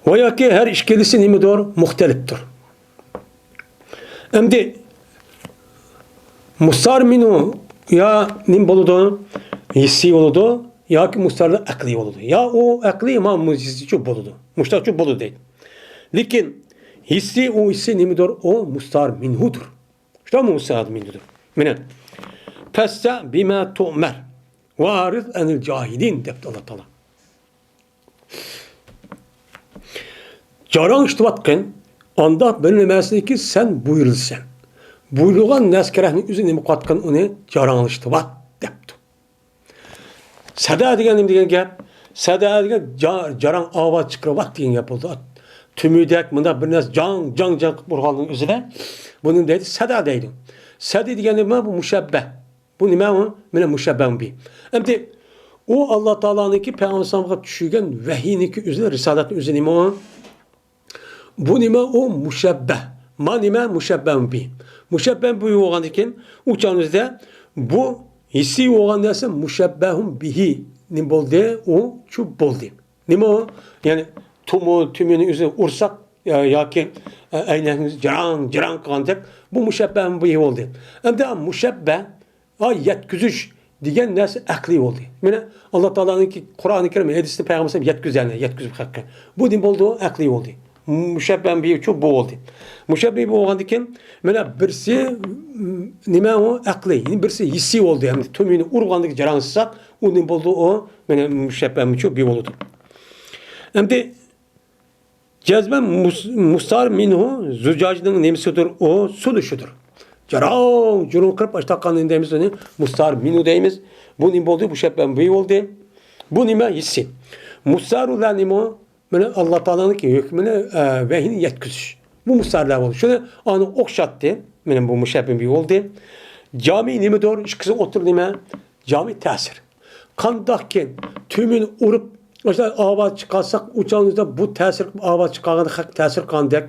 ۋە ياكى ھەر ئىككىلىسى نېمىدۇر؟ مۇختەلىپتۇر. ئەمدى مۇسار مىنۇ يا نېمە بولىدۇ؟ ھېسسىي بولىدۇ ياكى مۇساردا ئەقلىي بولىدۇ. يا ئۇ ئەقلىي، ما مۇ ھېسسىيچۇ بولىدۇ. مۇشتاقچۇ بولىدۇ دەيدۇ. لېكىن ھېسسىي، ئۇ ھېسسىي نېمىدۇر؟ ئۇ مۇسار مىنۇدۇر. شۇنداقمۇ مۇسار مىنۇدۇر؟ مانا، «پەسدە بىما تۇئمەر ۋە ئەرىز ئەنىل جاھىلىن» دەپتۇ ئاللا تائالا. جاراڭ ئىشلىتىۋاتقىن، ئانداق بىر نېمەسىنىكى سەن بۇيرۇلىسەن. بۇيرۇلغان نەرسە كېرەكنى ئۆزى نېمە قىلىۋاتقىن، ئۇنى جاراڭلىشتۇرۇۋات دەپتۇ. سەدە دېگەن نېمە دېگەن گەپ؟ سەدە دېگەن جا-، جاراڭ ئاۋاز چىقىرىۋات دېگەن گەپ بولىدۇ. تۈمۈدەك مۇنداق بىر نەرسە جاڭ، جاڭ، جاڭ قىلىپ ئۇرغاننىڭ ئۆزىدە بۇنى دەيدۇ، سەدە دەيدۇ. سەدە دېگەن نېمە؟ بۇ مۇشەببە. بۇ نېمە ئۇ؟ مانا مۇشەببەن بى. ئەمدى ئۇ ئاللا تائالانىڭكى پەيغەمبەر ئەلەيھىسسالامغا چۈشۈرگەن ۋەھىينىڭكى ئۆزى، رىسالەتنىڭ ئۆزى نېمە ئۇ؟ بۇ نېمە ئۇ؟ مۇشەببە. ما نېمە؟ مۇشەببەن بى. مۇشەببەن بى بولغاندىكىن ئۇ چاغنىڭ ئۆزىدە بۇ ھېسسىي بولغان نەرسە مۇشەببەھۇن بىھى نېمە بولدى؟ ئۇ چۇ بولدى. نېمە ئۇ؟ يەنى تۇمۇ، تۈمۈنى ئۆزى ئۇرساق، يا-، ياكى، ئە، ئەينەكنى جاراڭ، جاراڭ قىلغاندەك، بۇ مۇشەببەھۇن بىھى بولدى. ئەمدى مۇشەببە، ئا، يەتكۈزۈش دېگەن نەرسە ئەقلىي بولدى. مانا، ئاللا تائالانىڭكى قۇرئانى كەرىم، ھەدىسىدە پەيغەمبەر يەتكۈزگەن، يەتكۈزۈپ ھەققى. بۇ نېمە بولدى؟ ئەقلىي بولدى. مۇشەببەن بىھى چۇ بۇ بولدى. مۇشەببەن بىھى بولغاندىكىن، مانا بىرسى، م، نېمە ئۇ؟ ئەقلىي، بىرسى ھېسسىي بولدى. يەنى تۈمۈنى ئۇرغاندىكى جاراڭ سىساق، ئۇ نېمە بولدى ئۇ؟ مانا مۇشەببەن بىھى چۇ بى بولىدۇ. ئەمدى جەزمەن مۇس-، مۇسار مىنھۇ زۇجاجنىڭ نېمىسىدۇر؟ ئۇ سۇنۇشىدۇر. جاراڭ جۇرۇڭ قىلىپ ئاشتاققاننى دەيمىز، ئۇنى مۇسار مىنۇ دەيمىز. بۇ نېمە بولدى؟ مۇشەببەم بى بولدى. بۇ نېمە؟ ھېسسىي. مۇسارۇ لە نېمە؟ مانا ئاللا تائالانىڭكى ھۆكمىنى، ئە، ۋەھىينى يەتكۈزۈش. بۇ مۇسارلار بولدى. شۇنى ئانا ئوخشاتتى. مانا بۇ مۇشەببەم بى بولدى. جامى نېمىدۇر؟ ئىككىسىنىڭ ئوتتۇرا نېمە؟ جامى تەسىر. قانداقكىن تۈمۈن ئۇرۇپ، مۇشۇنداق ئاۋاز چىقارساق، ئۇچانىمىزدا بۇ تەسىر قىلىپ ئاۋاز چىقارغاندا خەق تەسىر قىلغاندەك،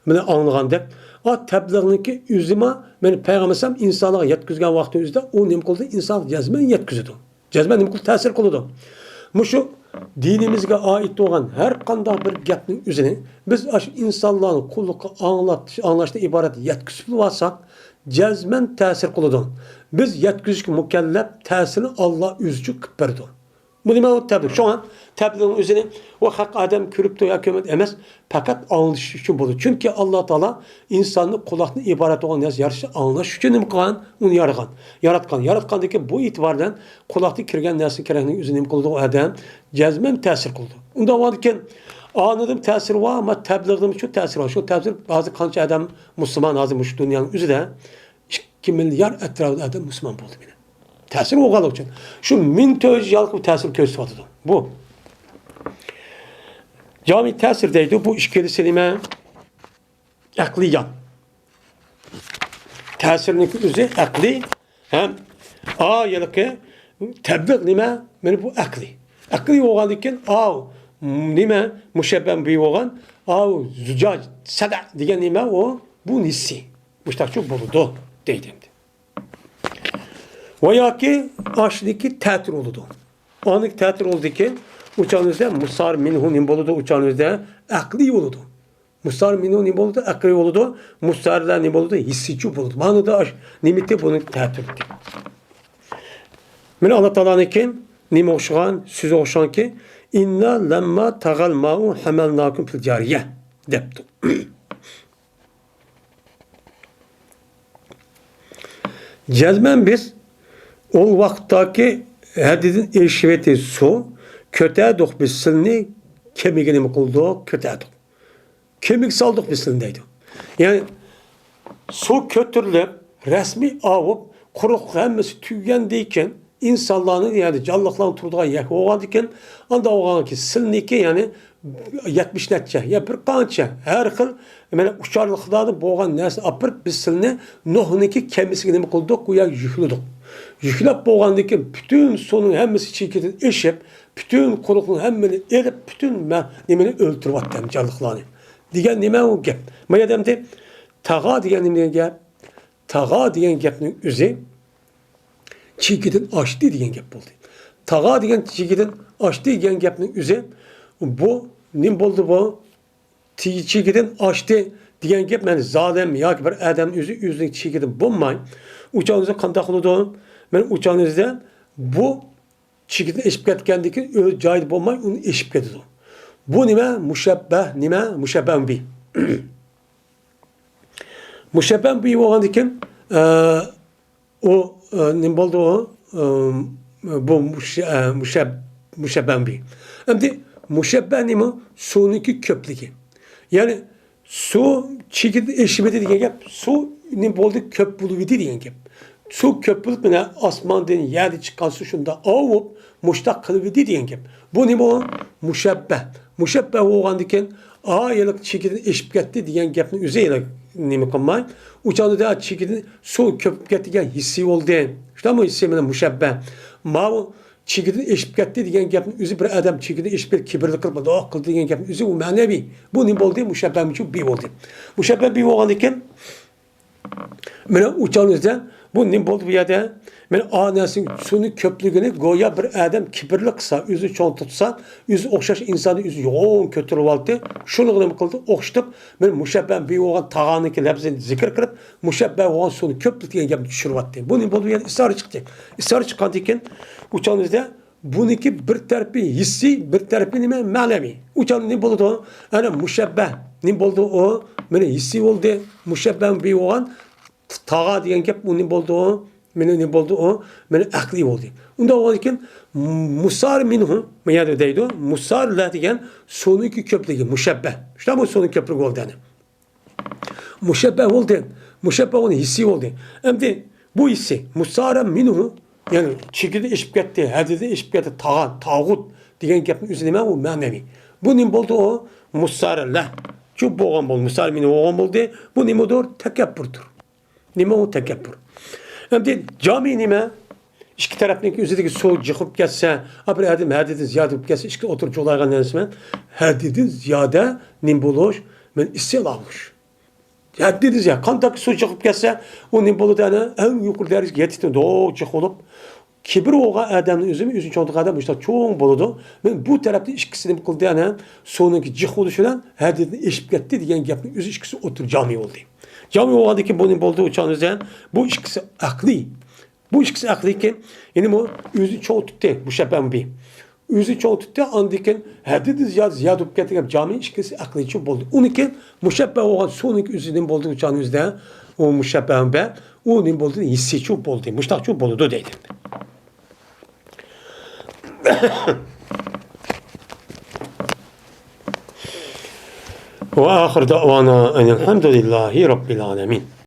مانا ئاڭلىغاندەك. ئا، تەبلىغنىڭكى ئۆزىمۇ، مانا پەيغەمبەر ئەلەيھىسسالام ئىنسانلارغا يەتكۈزگەن ۋاقتى ئۆزىدە ئۇ نېمە قىلىدۇ؟ ئىنسانغا جەزمەن يەتكۈزىدۇ. جەزمەن نېمە قىلىدۇ؟ تەسىر قىلىدۇ. مۇشۇ دىنىمىزگە ئائىت بولغان ھەر قانداق بىر گەپنىڭ ئۆزىنى بىز ئاشۇ ئىنسانلارنىڭ قۇلىقىغا ئاڭلىتىش، ئاڭلاشتىن ئىبارەت يەتكۈزۈپ بولساق، جەزمەن تەسىر قىلىدۇ. بىز يەتكۈزۈشكە مۇكەللەپ، تەسىرنى ئاللا ئۆزىچۇ قىلىپ بەردى. بۇ نېمە؟ ئۇ تەبلىغ. شۇڭا تەبلىغنىڭ ئۆزىنى ئۇ خەق ئادەم كۆرۈپتۇ يا كۆرمەپتۇ ئەمەس، پەقەت ئاڭلىتىش ئۈچۈن بولىدۇ. چۈنكى ئاللا تائالا ئىنساننى قۇلاقتىن ئىبارەت بولغان نەرسە يارىتىشنى ئاڭلاش ئۈچۈن نېمە قىلغان؟ ئۇنى يارىغان. ياراتقان. ياراتقاندىكىن بۇ ئېتىبار بىلەن قۇلاقتىن كىرگەن نەرسە كېرەكنىڭ ئۆزى نېمە قىلىدۇ؟ ئۇ ئادەم جەزمەن تەسىر قىلىدۇ. ئۇنداق بولغاندىكىن ئانىدىن تەسىر بار، ئەمما تەبلىغدىن شۇ تەسىر بار. شۇ تەسىر ھازىر قانچە ئادەم مۇسۇلمان ھازىر مۇشۇ دۇنيانىڭ ئۆزىدە؟ ئىككى مىليارد ئەتراپىدا ئادەم مۇسۇلمان بولدى مانا. تەسىر بولغانلىقى ئۈچۈن. شۇ مىڭ تۆت يۈز يىللىق بۇ تەسىر كۆرسىتىۋاتىدۇ. بۇ جامى تەسىر دەيدۇ. بۇ ئىككىلىسى نېمە؟ ئەقلىي جان. تەسىرنىڭكى ئۆزى ئەقلىي ھەم ئا ھېلىقى تەبلىغ نېمە؟ مانا بۇ ئەقلىي. ئەقلىي بولغاندىن كېيىن ئا نېمە؟ مۇشەببەم بى بولغان ئا زۇجاج سەدە دېگەن نېمە ئۇ؟ بۇ ھېسسىي. مۇشتاقچۇ بولىدۇ دەيدۇ ئەمدى. ۋە ياكى ئاشنىكى تەتۈر بولىدۇ. ئانىكى تەتۈر بولىدىكەن، ئۇچانىمىزدا مۇسار مىنھۇ نېمە بولىدۇ؟ ئۇچانىمىزدا ئەقلىي بولىدۇ. مۇسار مىنھۇ نېمە بولىدۇ؟ ئەقلىي بولىدۇ. مۇسارلار نېمە بولىدۇ؟ ھېسسىيچۇ بولىدۇ. مانىدا ئاش-، نېمىتى بۇنىڭ تەتۈرىدىكەن. مانا ئاللا تائالانىڭكى نېمە ئوخشىغان؟ سۆزى ئوخشىغانكى، ئىننا لەمما تاغال مائۇ ھەمەلناكۇم فىل جارىيە دەپتۇ. جەزمەن بىز ئۇ ۋاقىتتاكى ھەددىدىن ئېشىۋېتى سۇ، كۆتەردۇق بىز سىلنى، كېمىگە نېمە قىلدۇق؟ كۆتەردۇق. كېمىگە سالدۇق بىز سىلنى دەيدۇ. يەنى سۇ كۆتۈرۈلۈپ، رەسمىي ئاۋۇپ، قۇرۇق ھەممىسى تۈگىگەندىن كېيىن، ئىنسانلارنى، يەنى جانلىقلارنى تۇرىدىغان يەر بولغاندىكىن، ئاندا بولغاندىكىن سىلنىكى، يەنى يەتمىش نەچچە، يا بىر قانچە، ھەر خىل، مانا ئۇچارلىقلاردا بولغان نەرسىنى ئاپىرىپ، بىز سىلنى نۇھنىڭكى كېمىسىگە نېمە قىلدۇق؟ گويا يۈكلىدۇق. يۈكلەپ بولغاندىن كېيىن، پۈتۈن سۇنىڭ ھەممىسى چېكىدىن ئېشىپ، پۈتۈن قۇرۇقنىڭ ھەممىنى ئېلىپ، پۈتۈن مە-، نېمىنى ئۆلتۈرۈۋەتتى، جانلىقلارنى. دېگەن نېمە ئۇ گەپ؟ ما يەردە ئەمدى تاغا دېگەن نېمە دېگەن گەپ؟ تاغا دېگەن گەپنىڭ ئۆزى چېكىدىن ئاشتى دېگەن گەپ بولدى. تاغا دېگەن چېكىدىن ئاشتى دېگەن گەپنىڭ ئۆزى بۇ نېمە بولدى بۇ؟ تېگى چېكىدىن ئاشتى دېگەن گەپ، مەن زالىم ياكى بىر ئادەم ئۆزى ئۆزىنىڭ چېكىدىن بولماي، ئۇچانىزدا قانداق قىلىدۇ؟ مەن ئۇچانىزدا بۇ چېكىدىن ئېشىپ كەتكەندىن كېيىن ئۆز جايىدا بولماي، ئۇنى ئېشىپ كېتىدۇ. بۇ نېمە؟ مۇشەببە نېمە؟ مۇشەببەم بى. مۇشەببەم بى بولغاندىن كېيىن، ئە، ئۇ، ئە، نېمە بولدى ئۇ؟ ئە، بۇ مۇشە-، ئە، مۇشەب-، مۇشەببەم بى. ئەمدى مۇشەببە نېمە؟ سۇنىڭكى كۆپلۈكى. يەنى سۇ چېكىدىن ئېشىۋىدى دېگەن گەپ، سۇ نېمە بولدى؟ كۆپ بولۇۋىدى دېگەن گەپ. سۇ كۆپ بولۇپ، مانا ئاسماندىن، يەردىن چىققان سۇ شۇنداق ئاۋۇپ، مۇشتاق قىلىۋىدى دېگەن گەپ. بۇ نېمە ئۇ؟ مۇشەببە. مۇشەببە بولغاندىكىن، ئا، ھېلىقى چېكىدىن ئېشىپ كەتتى دېگەن گەپنى ئۆزى ھېلى نېمە قىلماي، ئۇ چاغدا چېكىدىن سۇ كۆپۈپ كەتتى دېگەن ھېسسىي بولدى. شۇنداقمۇ؟ ھېسسىي مانا مۇشەببە. ماۋۇ چېكىدىن ئېشىپ كەتتى دېگەن گەپنىڭ ئۆزى، بىر ئادەم چېكىدىن ئېشىپ كېتىپ، كىبىرلىك قىلىپ، مۇنداق قىلدى دېگەن گەپنىڭ ئۆزى ئۇ مەنىۋى. بۇ نېمە بولدى؟ مۇشەببەمچۇ بى بولدى. مۇشەببە بى بولغاندىكىن، مانا ئۇچانىزدا بۇ نېمە بولدى بۇ يەردە؟ مانا ئا نەرسىنىڭ سۇنىڭ كۆپلۈكىنى گويا بىر ئادەم كىبىرلىك قىلسا، ئۆزىنى چوڭ تۇتسا، ئۆزى ئوخشاش ئىنساننى ئۆزى يوغان كۆتۈرۈۋالدى. شۇنىڭغا نېمە قىلدى؟ ئوخشىتىپ، مانا مۇشەببە بى بولغان تاغانىڭكى لەپزىنى زىكىر قىلىپ، مۇشەببە بولغان سۇنىڭ كۆپلۈكى دېگەن گەپنى چۈشۈرۈۋەتتى. بۇ نېمە بولدى؟ بۇ يەردە ئىسارە چىقتى. ئىسارە چىققاندىن كېيىن، ئۇچانىزدا بۇنىڭكى بىر تەرىپى ھېسسىي، بىر تەرىپى نېمە؟ مەنىۋى. ئۇچان نېمە بولىدۇ؟ ئەنە مۇشەببە نېمە بولىدۇ؟ ئۇ مانا ھېسسىي بولدى. مۇشەببە بى بولغان تاغا دېگەن گەپ ئۇ نېمە بولىدۇ؟ ئۇ مانا نېمە بولىدۇ؟ ئۇ مانا ئەقلىي بولدى. ئۇنداق بولغاندىكىن مۇسار مىنھۇ، ما يەردە دەيدۇ، مۇسار لە دېگەن سۇنىڭكى كۆپلۈكى، مۇشەببە. شۇنداقمۇ؟ سۇنىڭ كۆپلۈكى بولدى ئەنە. مۇشەببە بولدى. مۇشەببەھۇنىڭ ھېسسىي بولدى. ئەمدى بۇ ھېسسىي، مۇسارە مىنھۇ، يەنى چېگرىدىن ئېشىپ كەتتى، ھەددىدىن ئېشىپ كەتتى، تاغا، تاغۇت دېگەن گەپنىڭ ئۆزى نېمە؟ ئۇ مەنىۋى. بۇ نېمە بولدى ئۇ؟ مۇسارە لەھچۇ بولغان بولدى. مۇسارە مىنھۇ بولغان بولدى. بۇ نېمىدۇر؟ تەكەببۇردۇر. نېمە ئۇ تەكەببۇر؟ ئەمدى جامى نېمە؟ ئىككى تەرەپنىڭ ئۆزىدىكى سۇ جىق بولۇپ كەتسە، ئا، بىر ھەددىدىن، ھەددىدىن زىيادە بولۇپ كەتسە، ئىككى ئوتتۇرا جۇغلايدىغان نەرسە مەن ھەددىدىن زىيادە نېمە بولۇش؟ مەن ئىستىلا بولۇش. ھەددىدىن زىيادە. قانداق سۇ جىق بولۇپ كەتسە، ئۇ نېمە بولىدۇ؟ ئەنە ئەڭ يۇقىرى دەرىجىگە يېتىدۇ، جىق بولۇپ. كىبىر بولغان ئادەمنىڭ ئۆزىمۇ ئۆزىنى چوڭ تۇتقان ئادەم مۇشۇنداق چوڭ بولىدۇ. مەن بۇ تەرەپتە ئىككىسى نېمە قىلدى؟ ئەنە سۇنىڭكى جىق بولۇشى بىلەن ھەددىدىن ئېشىپ كەتتى دېگەن گەپنىڭ ئۆزى ئىككىسى ئوتتۇرا جامى بولدى. جامى بولغاندىن كېيىن بۇ نېمە بولدى؟ ئۇ چاغنىڭ ئۆزى بۇ ئىككىسى ئەقلىي. بۇ ئىككىسى ئەقلىيكەن، يەنى بۇ ئۆزىنى چوڭ تۇتتى، مۇشەببەھۇ بى. ئۆزىنى چوڭ تۇتتى، ئاندىن كېيىن ھەددىدىن زىيادە، زىيادە بولۇپ كەتتى دەپ جامى ئىككىسى ئەقلىيچۇ بولدى. ئۇنىڭكى مۇشەببەھ بولغان سۇنىڭكى ئۆزى نېمە بولدى؟ ئۇ چاغنىڭ ئۆزىدە ئۇ مۇشەببەھۇ بى، ئۇ نېمە بولدى؟ ھېسسىيچۇ بولدى، مۇشتاقچۇ بولىدۇ دەيدۇ. وآخر دعوانا أن الحمد لله رب العالمين.